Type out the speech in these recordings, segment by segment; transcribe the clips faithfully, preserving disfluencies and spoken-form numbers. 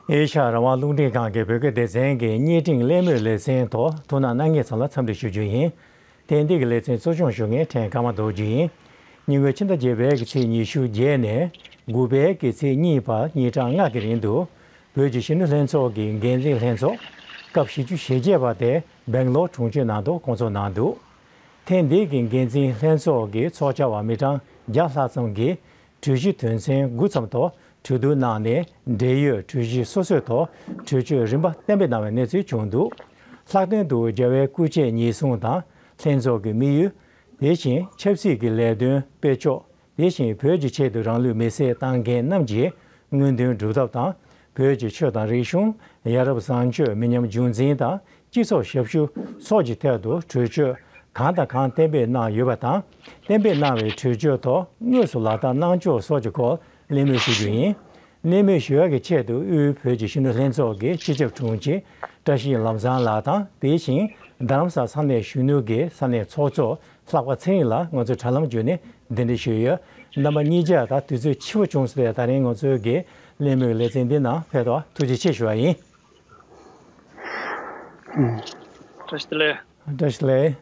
ཨེ་ཤ་ཡ་རང་དབང་རླུང་འཕྲིན་ཁང་གི་བོད་སྐད་སྡེ་ཚན་གྱི་བརྙན་འཕྲིན་གླེང་མོལ་ལེ་ཚན་ཐོག་ཐུགས་སྣང་གནང་མཁན་ཚང་ལ་འཚམས་འདྲི་ཞུ་རྒྱུ་ཡིན། ཐེངས་འདི་གི་ལེ་ཚན་གཙོ་སྐྱོང་ཞུ་མཁན་ཕྲན་ཀརྨ་རྡོ་རྗེ་ཡིན། ཉེ་དགུན་ཕྱི་ཟླ་བརྒྱད་པའི་གི་ཚེས་ཉི་ཤུ་བརྒྱད་ནས་དགུ་པའི་གི་ཚེས་གཉིས་བར་ཉིན་གྲངས་ལྔ་གི་རིང་དུ་བོད་ཀྱི་གཞོན་ནུ་ལྷན་ཚོགས་ཀྱི་འགན་འཛིན་ལྷན་ཚོགས་སྐབས་བཞི་བཅུ་ཞེ་བརྒྱད་པ་དེ་སྦེང་ལོར་དྲུང་ཆེ་ནང་དུ་བསྐོང་ཚོགས་གནང་འདུག་ཐེངས་འདིའི་གི་འགན་འཛིན་ལྷན་ཚོགས་ཀྱི་ཚོགས་བཅར་བ་མི་གྲངས་བརྒྱ་ལྷག་ཙམ་གྱིས་གྲོས་གཞི་དོན་ཚན་དགུ་ཙམ་ཐོག་གྲོས་བསྡུར་གནང་ནས་འབྲེལ་ཡོད་གྲོས་གཞི་སོ་སོའི་ཐོག་གྲོས་ཆོད་རིམ་པ་གཏན་འབེབས་གནང་བའི་གནས་ཚུལ་བྱུང་འདུག་ལྷག་དོན་དུ་རྒྱ་བལ་སྐུ་མཆེད་ཉེན་སྲུང་དང་ལྷན་ཚོགས་ཀྱི་དམིགས་ཡུལ། དེ་བཞིན་ཆབ་སྲིད་ཀྱི་ལས་དོན་སྤེལ་ཕྱོགས། དེ་བཞིན་བོད་ཀྱི་ཆེད་དུ་རང་ལུས་མེར་སྲེག་བཏང་མཁན་རྣམས་ཀྱི་དངོས་དོན་སྒྲུབ་ཐབས་དང་། བོད་ཀྱི་ཆོས་དང་རིག་གཞུང་། ཡ་རབས་བཟང་སྤྱོད་མི་ཉམས་རྒྱུན་འཛིན་དང་སྤྱི་ཚོགས་ཞབས་ཞུ་སོགས་ཀྱི་ཐད་དུ་གྲོས་ཆོད་གང་དང་གང་གཏན་འབེབས་གནང་ཡོད་པ་དང་། གཏན་འབེབས་གནང་བའི་གྲོས་ཆོད་ཐོག་དངོས་སུ་ལག་བསྟར་གནང་ཕྱོགས་སོགས་ཀྱི་སྐོར་གླེང་མོལ་ཞུ་རྒྱུ་ཡིན། གླེང་མོལ་ཞུ་ཡག་གི་ཆེད་དུ་དབུས་བོད་ཀྱི་གཞོན་ནུ་ལྷན་ཚོགས་ཀྱི་སྤྱི་ཁྱབ་དྲུང་ཆེ་བཀྲ་ཤིས་ལམ་བཟང་ལགས་དང་། དེ་བཞིན་རྡ་རམ་ས་ས་གནས་གཞོན་ནུ་གི་ས་གནས་ཚོགས་གཙོ་ལྷག་པ་ཚེ་རིང་ལགས་ང་ཚོས་དྲ་ལམ་བརྒྱུད་ནས་གདན་འདྲེན་ཞུས་ཡོད། རྣམ་པ་གཉིས་ཆ་དང་དུས་ཚོད་ཕྱི་པོ་བྱུང་སོང་སྟེ་ད་རིང་ང་ཚོའི་གི་གླེང་མོལ་ལེ་ཚན་འདི་ནང་ཕེབས་པར་ཐུགས་རྗེ་ཆེ་ཞུ་བ་ཡིན། བཀྲ་ཤིས་བདེ་ལེགས། བཀྲ་ཤིས་བདེ་ལེགས།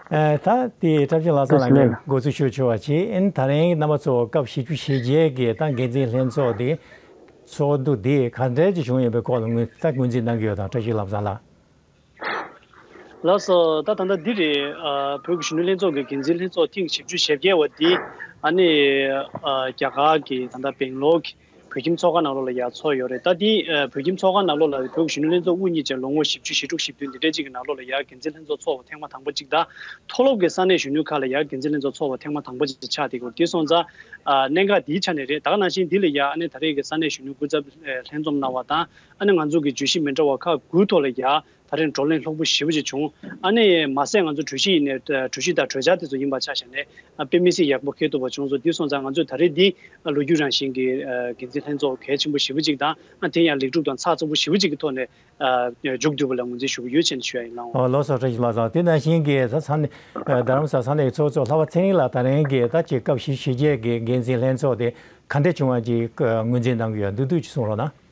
ཨ། ད་དེ་བཀྲ་ཤིས་ལྷ་བཟང་ལགས་ནས་འགོ་འཛུགས་ཞུ་ཆོག་པ་བྱས། ཨ་ནི་ད་རིང་རྣམ་པ་ཚོ་སྐབས་བཞི་བཅུ་ཞེ་བརྒྱད་ཀྱི་ད་འགན་འཛིན་ལྷན་ཚོགས་དེ་ཚོགས་འདུ་དེ་ག་འདྲ་ཅིག་བྱུང་ཡོད་པའི་སྐོར་ལ་ངོས་ད་ངོས་འཛིན་གནང་གི་ཡོད་དམ། བཀྲ་ཤིས་ལྷ་བཟང་ལགས། ལགས་སོ། ད་ད་ལྟ་འདི་རེད། ཨ། བོད་ཀྱི་གཞོན་ནུ་ལྷན་ཚོགས་ཀྱི་འགན་འཛིན་ལྷན་ཚོགས་ཐེངས་བཞི་བཅུ་ཞེ་བརྒྱད་པ་འདི་ཨ་ནི་ཨ་རྒྱ་གར་གྱི་ད་ལྟ་སྦེང་ལོར་གྱི་བོད་ཁྱིམ་ཚོགས་ཁང་ནང་ལོགས་ལ་ཡར་ཚོགས་ཡོད་རེད། ད་འདི་ཨ་བོད་ཁྱིམ་ཚོགས་ཁང་ནང་ལོགས་ལ་བོད་ཀྱི་གཞོན་ནུ་ལྷན་ཚོགས་དབུ་བརྙེས་བྱས་ལོ་ངོ་བཞི་བཅུ་ཞེ་དྲུག་ཞེ་བདུན་འདི་འདྲའི་ཅིག་གི་ནང་ལོགས་ལ་ཡར་འགན་འཛིན་ལྷན་ཚོགས་ཚོགས་པ་ཐེངས་མ་དང་པོ་གཅིག་དང་། མཐོ་སློབ་ཀྱི་ས་གནས་གཞོན་ནུ་ཁག་ལ་ཡར་འགན་འཛིན་ལྷན་ཚོགས་ཚོགས་པ་ཐེངས་མ་དང་པོ་གཅིག་ཆགས་བསྡད་ཡོད་རེད། དེ་སོང་ཙང་ཨ་གནད་འགག་འདིའི་ཆ་ནས་རེད། ད་ག་ནང་བཞིན་འདི་ལ་ཡར་ཨ་ནི་ད་རེས་ཀྱི་ས་གནས་གཞོན་ནུ་སྐུ་ཚབ་ལྷན་འཛོམས་གནང་བ་དང་། ཨ་ནི་ང་ཚོ་གི་བརྗོད་གཞི་མི་འདྲ་བ་ཁག་དགུའི་ཐོག་ལ་ཡ་ད་རེས་བགྲོ་གླེང་ལྷུག་པོ་ཞེ་པོ་ཅིག་བྱུང་། ཨ་ནི་མ་ཟད་ང་ཚོ་གྲོས་གཞི་ཡིན་ནའི་གྲོས་གཞི་དང་གྲོས་འཆར་དེ་ཚོ་ཡིན་པ་ཆ་བཞག་ནས་ཨ་དཔེ་མི་སྲིད་ཡག་པོ་འཁེལ་ཐུབ་པ་བྱུང་སོང་། དེ་སོང་ཙང་ང་ཚོས་ད་རེས་འདི་ལོ་རྒྱུས་རང་བཞིན་གྱི་འགན་འཛིན་ལྷན་ཚོགས་གལ་ཆེན་པོ་ཞེ་པོ་ཅིག་དང་། ཨ་དེ་ཡང་ལེགས་གྲུབ་དང་ཚགས་ཚུད་པོ་ཞེ་པོ་ཅིག་གི་ཐོག་ནས་མཇུག་བསྡུས་པ་ལ་ངོས་འཛིན་ཞུ་གི་ཡོད་ཅེས་ཞུ་ཡ་ཡིན། ལགས་འོ། ལགས་སོ། བཀྲ་ཤིས་ལྷ་བཟང་། དེ་ནང་བཞིན་གྱི་ས་ས་གནས་རྡ་རམ་ས་ས་གནས་ཚོགས་གཙོ་ལྷག་པ་ཚེ་རིང་ལགས་ད་རིང་གི་ད་ཅིག་སྐབས་བཞི་བཞི་བརྒྱད་ཀྱི་འགན་འཛིན་ལྷན་ཚོགས་དེ་ག་འདྲ་བྱུང་བ་ཅིག་ངོས་འཛིན་གནང་གི་ཡོད་འདུག་འདུག་ཅིག་གསུང་རོགས་གནང་།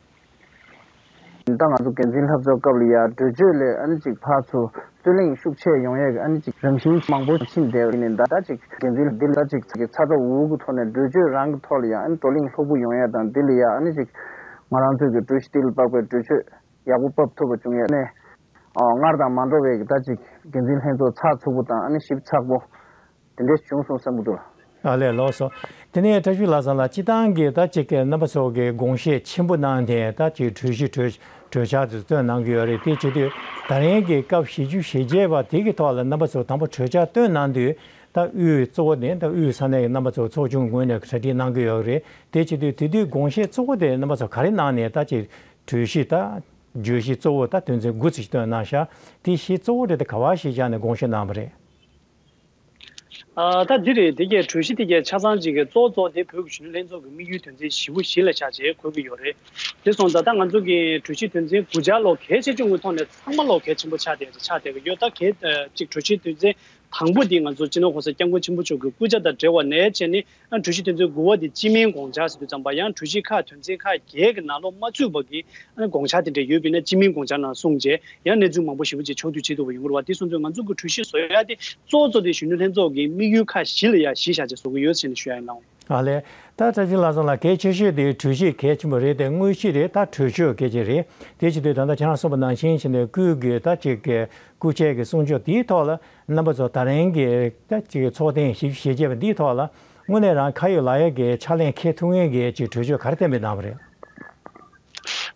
ད་ང་ཚོ་འགན་འཛིན་ལྷན་ཚོགས་སྐབས་ལ་ཡ་གྲོས་ཆོད་ལས་ཨ་ནི་ཅིག་ཕར་ཚུར་རྩོད་གླེང་ཤུགས་ཆེ་ཡོང་ཡས་ཀྱི་ཨ་ནི་ཅིག་རང་བཞིན་མང་པོ་ཕྱིན་བསྡད་པ་ཡིན་ནའི་ད་ད་ཅིག་འགན་འཛིན་འདི་ལ་ད་ཅིག་ཚ་ཚ་འུར་འུར་གྱི་ཐོག་ནས་གྲོས་ཆོད་རང་གི་ཐོག་ལ་ཡ་ཨ་ནི་བགྲོ་གླེང་ལྷུག་པོ་ཡོང་ཡས་དང་འདི་ལ་ཡ་ཨ་ནི་ཅིག་ང་རང་ཚོའི་གི་གྲོས་གཞི་འདི་ལ་དཔག་པའི་གྲོས་ཆོད་ཡག་པོ་ཕབ་ཐུབ་པ་བྱུང་ཡས་ནས་ཨ་སྔར་དང་མ་འདྲ་བའི་གི་ད་ཅིག་འགན་འཛིན་ལྷན་ཚོགས་ཚགས་ཚུད་པོ་དང་ཨ་ནི་ཞིབ་ཚགས་པོ། དེ་འདྲས་བྱུང་སོང་བསམ་གྱི་འདུག་ཨ་ལས། ལགས་སོ། དེ་ནས་བཀྲ་ཤིས་ལྷ་བཟང་ལགས། སྤྱིར་བཏང་གི་ད་ཅིག་གི་རྣམ་པ་ཚོ་གི་དགོངས་བཞེས་ཆེན་པོ་གནང་ནས་ད་ཅིག་གྲོས་གཞི་གྲོས་གྲོས་འཆར་དེ་བཏོན་གནང་གི་ཡོད་རེད། དེ་བྱེད་དུས་ད་རིང་གི་སྐབས་བཞི་བཅུ་ཞེ་བརྒྱད་པ་དེ་གི་ཐོག་ལ་རྣམ་པ་ཚོ་དང་པོ་གྲོས་འཆར་བཏོན་གནང་དུས་ད་དབུས་གཙོ་བོ་ནས་ད་དབུས་ས་གནས་ཀྱི་རྣམ་པ་ཚོ་ཚོགས་ཆུང་ངོས་ནས་གྲ་སྒྲིག་གནང་གི་ཡོད་རེད། དེ་བྱེད་དུས་དེ་དུས་དགོངས་བཞེས་གཙོ་བོ་དེ་རྣམ་པ་ཚོ་ག་རེ་གནང་ནས་ད་ཅིག་གྲོས་གཞི་ད་བརྗོད་གཞི་གཙོ་བོ་ད་དོན་ཚན་དགུ་ཙམ་ཞིག་བཏོན་གནང་ཤག་དེ་གཞི་གཙོ་བོ་དེ་ད་ག་བ་ཞིག་བཞག་ནས་དགོངས་བཞེས་གནང་བ་རེད། ཨ་ད་འདི་རེད། དེ་གའི་གྲོས་གཞི་དེ་གའི་ཆ་ཚང་ཅིག་གི་གཙོ་གཙོ་དེ་བོད་ཀྱི་གཞོན་ནུ་ལྷན་ཚོགས་ཀྱི་དམིགས་ཡུལ་དོན་ཚན་བཞི་པོ་བཞི་ལ་ཆ་བྱས་འཁོད་ཀྱི་ཡོད་རེད། དེ་སོང་ཙང་ད་ང་ཚོ་གི་གྲོས་གཞི་དོན་ཚན་དགུ་ཆ་ལོ་གལ་ཆེ་ཆུང་གི་ཐོག་ནས་ཚང་མ་ལོ་གལ་ཆེན་པོ་ཆགས་བསྡད་ཆགས་བསྡད་ཀྱི་ཡོད། ད་གལ་ཅིག་གྲོས་གཞི་དོན་ཚན་དང་པོ་དེ་ང་ཚོ་སྤྱི་ནོར་གོང་ས་སྐྱབས་མགོན་ཆེན་པོ་མཆོག་གི་སྐུ་ཕྱྭ་དང་འབྲེལ་བ་ནས་བྱས་ནས་ཨ་གྲོས་གཞི་དོན་ཚན་དགུ་པ་དེ་སྤྱི་མིང་དགོངས་འཆར་ཟེར་དུས་ཙམ་པ་ཡང་གྲོས་གཞི་ཁག་དོན་ཚན་ཁག་བརྒྱད་ཀྱི་ནང་ལོགས་མ་ཚུད་པ་གི་ཨ་ནི་དགོངས་འཆར་དེ་འདྲ་ཡོད་པ་ཡིན་ན་སྤྱི་མིང་དགོངས་འཆར་ནང་གསུངས་རྗེས་ཡང་གནས་ཚུལ་མང་པོ་ཞེ་པོ་ཅིག་ཕྱོགས་བསྡུས་བྱེད་ཐུབ་པ་ཡོང་གི་རེད་བ། དེ་སོང་ཙང་ང་ཚོ་གི་གྲོས་གཞི་བཟོ་ཡ་དེ་གཙོ་བོ་གཙོ་དེ་གཞོན་ནུ་ལྷན་ཚོགས་ཀྱི་དམིགས་ཡུལ་ཁག་བཞི་ལ་ཡ་གཞི་བཞག་བྱས་བཟོ་གི་ཡོད་ཟེར་ནས་ཞུ་ཡ་ཡིན་ལགས། ཨ་ལས། ད་བཀྲ་ཤིས་ལྷ་བཟང་ལགས། གལ་ཆེ་ཤོས་དེ་གྲོས་གཞི་གལ་ཆེན་པོ་རེད་དེ། དངོས་གཞི་རེད། ད་གྲོས་ཆོད་སྐད་ཆ་རེད། དེ་བྱེད་དུས་ད་ལྟ་ཁྱེད་རང་གསུངས་པ་ནང་བཞིན་བྱས་ནས་སྐུའི་གི་ད་ཅིག་གི་སྐུ་ཕྱྭའི་གི་གསུང་ཆོས་དེའི་ཐོག་ལ་རྣམ་པ་ཚོ་ད་རིང་གི་ད་ཅིག་ཚོགས་ཐེངས་བཞི་བཅུ་ཞེ་བརྒྱད་པ་འདིའི་ཐོག་ལ་དངོས་གནས་རང་ཁ་ཡོད་ལག་ཡོད་ཀྱི་ཕྱག་ལེན་འཁེལ་ཐུབ་མཁན་གྱི་ཅིག་གྲོས་ཆོད་ག་རེ་གཏན་འབེབས་གནང་བ་རེད།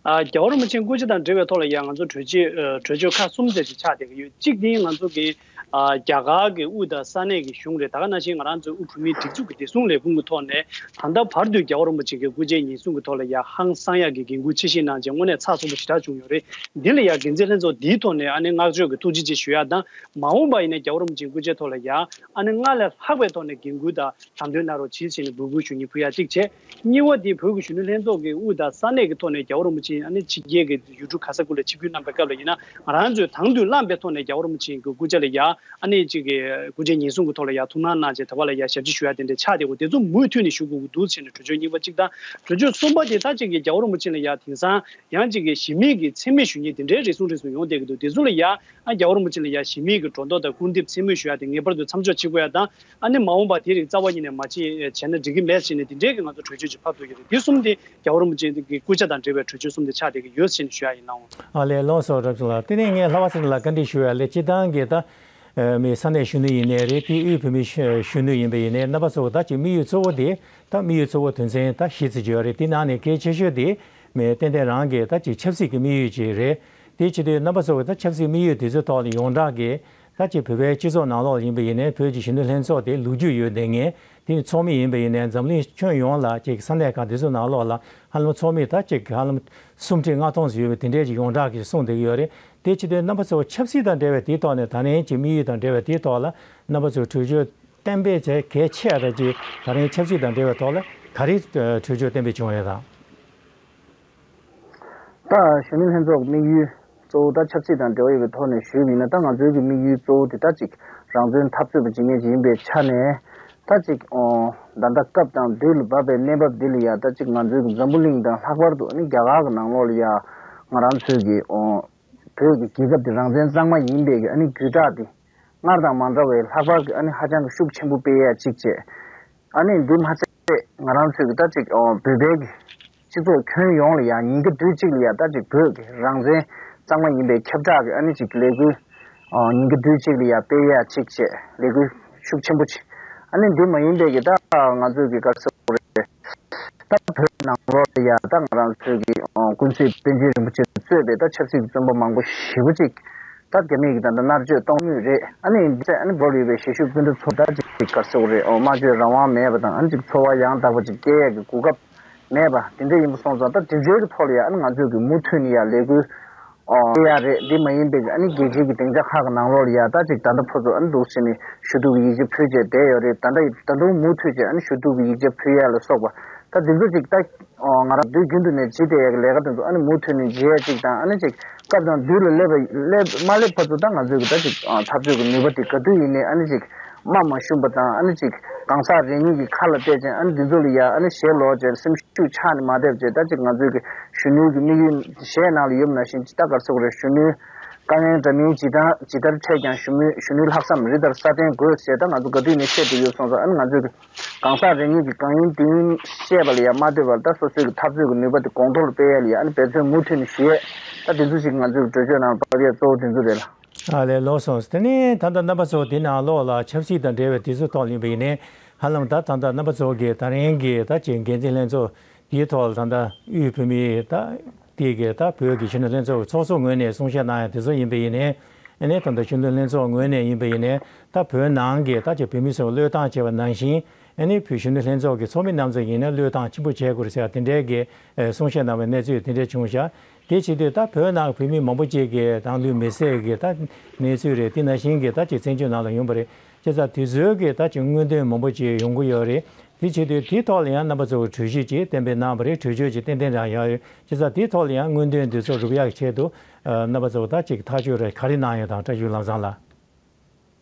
ཨ་རྒྱལ་བ་རིན་པོ་ཆེའི་སྐུ་ཕྱྭ་དང་འབྲེལ་བའི་ཐོག་ལ་ཡང་ང་ཚོ་གྲོས་ཆོད་ཨ་གྲོས་ཆོད་ཁག་གསུམ་ཙམ་ཞིག་ཆགས་བསྡད་ཀྱི་ཡོད། གཅིག་དེ་ང་ཚོ་གི་ཨ་རྒྱ་གར་གྱི་དབུས་དང་ས་གནས་ཀྱི་གཞུང་རེད། ད་ག་ནང་བཞིན་ང་རང་ཚོའི་དབུས་བོད་མིའི་སྒྲིག་འཛུགས་ཀྱི་བདེ་སྲུང་ལས་ཁུངས་ཀྱི་ཐོག་ནས་ད་ལྟ་བར་དུ་རྒྱལ་བ་རིན་པོ་ཆེ་གི་སྐུ་ཕྱྭའི་ཉེན་སྲུང་གི་ཐོག་ལ་ཡ་ཧང་སང་ཡག་གི་འགན་འཁུར་ཆེ་བཞེས་གནང་རྗེས་དངོས་གནས་ཚགས་ཚུད་པོ་ཞེ་དྲག་བྱུང་ཡོད་རེད། འདི་ལ་ཡ་འགན་འཛིན་ལྷན་ཚོགས་འདིའི་ཐོག་ནས་ཨ་ནི་བསྔགས་བརྗོད་ཀྱི་ཐུགས་རྗེ་ཆེ་ཞུ་ཡ་དང་། མ་འོངས་པ་ཡིན་ན་རྒྱལ་བ་རིན་པོ་ཆེའི་སྐུ་ཕྱྭའི་ཐོག་ལ་ཡ་ཨ་ནི་སྔར་ལས་ལྷག་པའི་ཐོག་ནས་འགན་འཁུར་དང་ལམ་སྟོན་གནང་རོགས་གྱིས་ཟེར་ནས་འབོད་སྐུལ་ཞུ་སྙིང་ཕུལ་ཡ་གཅིག་བྱས། གཉིས་པ་དེ་བོད་ཀྱི་གཞོན་ནུ་ལྷན་ཚོགས་ཀྱི་དབུས་དང་ས་གནས་ཀྱི་ཐོག་ནས་རྒྱལ་བ་རིན་པོ་ཆེ་ཨ་ནི་ཕྱི་རྒྱལ་གྱི་ཡུལ་གྲུ་ག་ས་གུ་ལ་ཕྱིར་འབུད་གནང་པའི་སྐབས་ལ་ཡིན་ན་ང་རང་ཚོས་དང་དུ་བླངས་པའི་ཐོག་ནས་རྒྱལ་བ་རིན་པོ་ཆེ་གི་སྐུ་ཕྱྭ་ལ་ཡ་ ཨ་ནི་གཅིག་གི་སྐུ་ཕྲེང་ཉེན་སྲུང་གི་ཐོག་ལ་ཡ་ཐུགས་སྣང་གནང་བྱས་དེ་བ་ལ་ཡ་ཞབས་ཕྱི་ཞུ་ཡ་དེ་འདྲ་ཆགས་བསྡད་ཡོད། དེ་ཚོ་མུ་མཐུད་ནས་ཞུ་དགོས་ཀྱི་འདུག་ཟེར་ནས་གྲོས་ཆོད་གཉིས་པ་གཅིག་དང་། གྲོས་ཆོད་གསུམ་པ་དེ་ད་གཅིག་གི་རྒྱལ་བ་རིན་པོ་ཆེ་ལ་ཡ་དེང་སང་ཡང་གཅིག་གི་གཞི་མེད་ཀྱི་མཚན་སྨད་ཞུ་མཁན་དེ་འདྲའི་རེ་ཟུང་རེ་ཟུང་ཡོང་བསྡད་ཀྱི་འདུག་དེ་ཚོ་ལ་ཡ་ཨ་རྒྱལ་བ་རིན་པོ་ཆེ་ལ་ཡ་གཞི་མེད་ཀྱི་སྒྲོ་འདོགས་དང་སྐུར་འདེབས་མཚན་སྨད་ཞུ་ཡ་དེ་ངེས་པར་དུ་མཚམས་འཇོག་བྱེད་དགོས་ཡ་དང་། ཨ་ནི་མ་འོངས་པ་དེ་རིགས་རྩ་བ་ཉིད་ནས་མ་བྱེད་བྱས་ན་འགྲིག་གི་མེད་ཟེར་ནས་དེ་འདྲའི་གི་ང་ཚོ་གྲོས་ཆོད་ཅིག་ཕབ་ཐུབ་ཀྱི་རེད། དེ་གསུམ་དེ་རྒྱལ་བ་རིན་པོ་ཆེ་གི་སྐུ་ཕྱྭ་དང་འབྲེལ་བའི་གྲོས་ཆོད་གསུམ་དེ་ཆགས་བསྡད་ཀྱི་ཡོད་ཟེར་ནས་ཞུ་ཡ་ཡིན་ལགས། ཨ་ལས། ལགས་སོ། རབ་བྱུང་ལགས། དེ་ནས་ངས་ལྷག་པ་ཚེ་རིང་ལགས་བཀའ་འདྲི་ཞུ་ཡ་ལས། སྤྱིར་བཏང་གི་ད་ཨ་མི་ས་གནས་གཞོན་ནུ་ཡིན་ནའི་རེད། དེ་དབུས་བོད་མིའི་གཞོན་ནུ་ཡིན་པ་ཡིན་ནའི་རྣམ་པ་ཚོ་ད་ཅིག་དམིགས་ཡུལ་གཙོ་བོ་དེ་ད་དམིགས་ཡུལ་གཙོ་བོ་དོན་ཚན་ད་བཞི་ཙམ་ཅིག་ཡོད་རེད། དེ་ནང་ནས་གལ་ཆེ་ཤོས་དེ་མི་ཏན་ཏན་རང་གི་ད་ཅིག་ཆབ་སྲིད་ཀྱི་དམིགས་ཡུལ་ཅིག་རེད། དེ་བྱེད་དུས་རྣམ་པ་ཚོ་གི་ད་ཆབ་སྲིད་དམིགས་ཡུལ་དེ་ཚོའི་ཐོག་ལ་ཡོངས་གྲགས་ཀྱི་ད་ཅིག་བོད་པའི་སྤྱི་ཚོགས་ནང་ལོགས་ཡིན་པ་ཡིན་ནའི་བོད་ཀྱི་གཞོན་ནུ་ལྷན་ཚོགས་དེ་ལོ་རྒྱུས་ཡོད་བསྡད་མཁན། དེ་ནི་ཚོགས་མི་ཡིན་པ་ཡིན་ནའི་འཛམ་གླིང་ཁྱོན་ཡོངས་ལ་ཅིག་ས་གནས་ཁག་དེ་ཚོའི་ནང་ལོགས་ལ་ཧ་ལམ་ཚོགས་མི་ད་ཅིག་ཧ་ལམ་སུམ་ཁྲི་ལྔ་སྟོང་ཙམ་ཡོད་པའི་དེ་འདྲའི་ཅིག་ཡོངས་གྲགས་ཀྱིས་གསུངས་བསྡད་ཀྱི་ཡོད་རེད། དེ་བྱེད་དུས་རྣམ་པ་ཚོ་ཆབ་སྲིད་དང་འབྲེལ་བའི་དེའི་ཐོག་ནས་ད་རིང་གྱི་དམིགས་ཡུལ་དང་འབྲེལ་བའི་དེའི་ཐོག་ལ་རྣམ་པ་ཚོས་གྲོས་ཆོད་གཏན་འབེབས་བྱས་གལ་ཆེ་བ་ཅིག་ད་རིང་ཆབ་སྲིད་དང་འབྲེལ་བའི་ཐོག་ལ་ག་རེ་གྲོས་ཆོད་གཏན་འབེབས་བྱུང་ཡོད་དམ། ད་གཞོན་ནུ་ལྷན་ཚོགས་ཀྱི་དམིགས་ཡུལ་གཙོ་བོ་ད་ཆབ་སྲིད་དང་འབྲེལ་བ་ཡོད་པའི་ཐོག་ནས་ཞུས་པ་ཡིན་ན། ད་ང་ཚོའི་གི་དམིགས་ཡུལ་གཙོ་བོ་དེ་ད་ཅིག་རང་བཙན་འཐབ་རྩོད་པ་བྱེད་མཁན་ཅིག་ཡིན་པའི་ཆ་ནས་ད་ཅིག་ཨོ་ད་ལྟ་སྐབས་དང་དུས་ལ་བབ་པའི་གནས་བབ་འདི་ལ་ཡ་ད་ཅིག་ང་ཚོའི་གི་འཛམ་བུ་གླིང་དང་ལྷག་པར་དུ་ཨ་ནི་རྒྱ་གར་གྱི་ནང་ལོགས་ལ་ཡ་ང་རང་ཚོའི་གི་ཨོ་བོད་ཀྱི་རྒྱལ་ཁབ་དེ་རང་བཙན་གཙང་མ་ཡིན་པའི་གི་ཨ་ནི་བརྒྱུད་བསྒྲགས་དེ་སྔར་དང་མ་འདྲ་བའི་ལྷག་པར་གི་ཨ་ནི་ཧ་ཅང་གི་ཤུགས་ཆེན་པོ་སྤེལ་ཡ་གཅིག་བྱས། ཨ་ནི་འདི་མ་ཚད་ང་རང་ཚོའི་གི་ད་ཅིག་ཨོ་བོད་པའི་གི་སྤྱི་ཚོགས་ཁྱོན་ཡོངས་ལ་ཡ་ཉིན་ག་དུས་གཅིག་ལ་ཡ་ད་ཅིག་བོད་ཀྱི་རང་བཙན་གཙང་མ་ཡིན་པའི་ཁྱབ་བསྒྲགས་ཀྱི་ཨ་ནི་ཅིག་ལས་འགུལ་ཨོ་ཉིན་ག་དུས་གཅིག་ལ་ཡ་སྤེལ་ཡ་གཅིག་བྱས་ལས་འགུལ་ཤུགས་ཆེན་པོ་ཅིག་ཨ་ནི་འདི་མ་ཡིན་པའི་གི་ད་ང་ཚོའི་གི་ག་རེ་ཟེར་དགོས་རེད། ད་བོད་ནང་ལོགས་ལ་ཡ་ད་ང་རང་ཚོའི་གི་ཨོ་ཀུན་གཟིགས་པཎ་ཆེན་རིན་པོ་ཆེ་གཙོས་པའི་ད་ཆབ་སྲིད་ཀྱི་བཙོན་པ་མང་པོ་ཞེ་པོ་ཅིག་ད་རྒྱ་མིས་ཀྱི་ད་ལྟ་མནར་གཅོད་གཏོང་མུས་རེད། ཨ་ནི་ཡིན་ཚེ་ཨ་ནི་བོད་ལ་ཡོད་པའི་གཞིས་བཞུགས་སྤུན་ཟླ་ཚོ་ད་ཅིག་ག་རེ་ཟེར་དགོས་རེད། ཨོ་སྨྲ་བརྗོད་རང་དབང་མེད་པ་དང་ཨ་ནི་ཅིག་འཚོ་བ་ཡང་དག་པ་ཅིག་སྐྱེལ་ཡས་ཀྱི་གོ་སྐབས་མེད་པ་དེ་འདྲ་ཡིན་པ་སོང་ཙང་། ད་དེ་ཚོའི་གི་ཐོག་ལ་ཡ་ཨ་ནི་ང་ཚོས་གི་མུ་མཐུད་ནས་ཡ་ལས་འགུལ་ཨོ་སྤེལ་ཡ་རེད། འདི་མ་ཡིན་པའི་གི་ཨ་ནི་རྒྱལ་སྤྱིའི་གི་སྡིངས་ཆ་ཁག་གི་ནང་ལོགས་ལ་ཡ་ད་ཅིག་ད་ལྟ་ཕོ་ཚོ་ཨ་ནི་འདུག་ཟེར་ནས་ཞུ་གཏུག་གི་ཡིག་ཆ་ཕུལ་བྱས་བསྡད་ཡོད་རེད། ད་ལྟ་ད་དུང་མུ་མཐུད་བྱས་ཨ་ནི་ཞུ་གཏུག་གི་ཡིག་ཆ་ཕུལ་ཡ་ལ་སོགས་པ་ད་དེ་ཚོ་ཅིག་ད། ཨོ་ང་རང་དུས་རྒྱུན་དུ་ནས་བྱེད་བསྡད་ཡག་གི་ལས་ཀ་དེ་ཚོ་ཨ་ནི་མུ་མཐུད་ནས་བྱེད་ཡ་གཅིག་དང་། ཨ་ནི་ཅིག་སྐབས་དང་དུས་ལ་སླེབས་པ་སླེབས་མ་སླེབས་བར་དུ་ད་ང་ཚོའི་གི་ད་ཅིག་ཨ་འཐབ་རྩོད་ཀྱི་ནུས་པ་དེ་ག་དུས་ཡིན་ནའི་ཨ་ནི་ཅིག་དམའ་མ་ཤོང་པ་དང་། ཨ་ནི་ཅིག་གང་ཟག་རེ་གཉིས་ཀྱི་ཁ་ལ་གཏད་ཅིང་ཨ་ནི་འདི་ཚོ་ལ་ཡ་ཨ་ནི་ཞེ་ལོག་བྱས་སེམས་ཤུགས་ཆག་ནས་མ་བསྡད་པ་བྱས། ད་ཅིག་ང་ཚོའི་གི་གཞོན་ནུའི་གི་དམིགས་ཡུལ་གཞས་ནང་ལ་ཡོད་པ་ནང་བཞིན་ད་ག་རེ་ཟེར་དགོས་རེད། གཞོན་ནུའི་དཀའ་ངལ་འདྲ་མིན་ཇི་ལྟར་ཇི་ལྟར་འཕྲད་ཀྱང་གཞོན་ནུ་གཞོན་ནུའི་ལྷག་བསམ་རི་ལྟར་སྲ་བརྟན་དགོས་ཞེས་ད་ང་ཚོ་ག་དུས་ནས་བཤད་བསྡད་ཡོད་སོང་ཙང་། ཨ་ནི་ང་ཚོའི་གི་གང་ཟག་རེ་གཉིས་ཀྱི་གང་ཡིན་དེ་ཡིན་བཤད་པ་ལ་ཡང་མ་ལྟོས་པར་ད་སོ་སོའི་གི་འཐབ་རྩོད་ཀྱི་ནུས་པ་དེ་གོང་མཐོར་སྤེལ་ཡ་ལ་ཡང་ཨ་ནི་འབད་བརྩོན་མུ་མཐུད་ནས་ཞུ་ཡས། ད་དེ་ཚོ་ཞིག་ང་ཚོའི་གི་གྲོས་ཆོད་ནང་ལ་བབས་ཡས་གཙོ་བོ་དེ་ཚོ་རེད་ལ། ཨ་ལས། ལགས་སོ། དེ་ནས་ད་ལྟ་རྣམ་པ་ཚོ་དེ་ནང་ལོགས་ལ་ཆབ་སྲིད་དང་འབྲེལ་བའི་དུས་ཚོད་ཐོག་ལ་ཡིན་པ་ཡིན་ནའི་ཧ་ལམ་ད་ད་ལྟ་རྣམ་པ་ཚོ་གི་ད་རིང་གི་ད་ཅིག་འགན་འཛིན་ལྷན་ཚོགས་དེའི་ཐོག་ལ་ད་ལྟ་དབུས་བོད་མིའི་ད་དེ་གི་ད་བོད་ཀྱི་གཞོན་ནུ་ལྷན་ཚོགས་ཀྱི་ཚོགས་གཙོ་ངོས་ནས་གསུང་བཤད་གནང་ཡ་དེ་ཚོ་ཡིན་པ་ཡིན་ནའི། ཨ་ནི་ད་ལྟ་གཞོན་ནུ་ལྷན་ཚོགས་ངོས་ནས་ཡིན་པ་ཡིན་ནའི་ད་བོད་ནང་གི་ད་ཅིག་བོད་མི་ཚོ་བློས་བཏང་བྱས་པ་ནང་བཞིན། ཨ་ནི་བོད་གཞོན་ནུ་ལྷན་ཚོགས་ཀྱི་ཚོགས་མི་རྣམས་ཚོ་ཡིན་ན་བློས་བཏང་ཆེན་པོ་བྱེད་དགོས་རེད་ཟེར་བ་དེ་འདྲའི་གི་ཨེ་གསུང་བཤད་གནང་བའི་གནས་ཚུལ་དེ་འདྲ་བྱུང་ཤག་དེ་བྱེད་དུས་ད་བོད་ནང་བོད་མི་མང་པོ་ཅིག་གིས་རང་ལུས་མེར་སྲེག་གི་ད་གནས་ཚུལ་རེད། དེ་ནང་བཞིན་གྱི་ད་ཅིག་བཙན་བྱོལ་ནང་ལ་ཡོང་པ་རེད། བྱས་ཙང་དེ་ཚོའི་གི་ད་ཅིག་མངོན་འདོད་མང་པོ་ཅིག་ཡོང་གི་ཡོད་རེད། དེ་བྱེད་དུས་དེའི་ཐོག་ལ་ཡང་རྣམ་པ་ཚོ་གི་གྲོས་གཞི་ཅིག་གཏན་འབེབས་གནང་བ་རེད། གྲོས་ཆོད་ཅིག་ཏན་ཏན་རང་ཡོད་རེད། བྱས་ཙང་དེའི་ཐོག་ལ་ཡང་མངོན་འདོད་འདི་ཚོ་འགྲུབ་ཡག་གི་ཆེད་དུ་ཨ་རྣམ་པ་ཚོ་ད་ཅིག་ཐག་གཅོད་རེ་ག་རེ་གནང་ཡོད་དམ། བཀྲ་ཤིས་ལམ་བཟང་ལགས།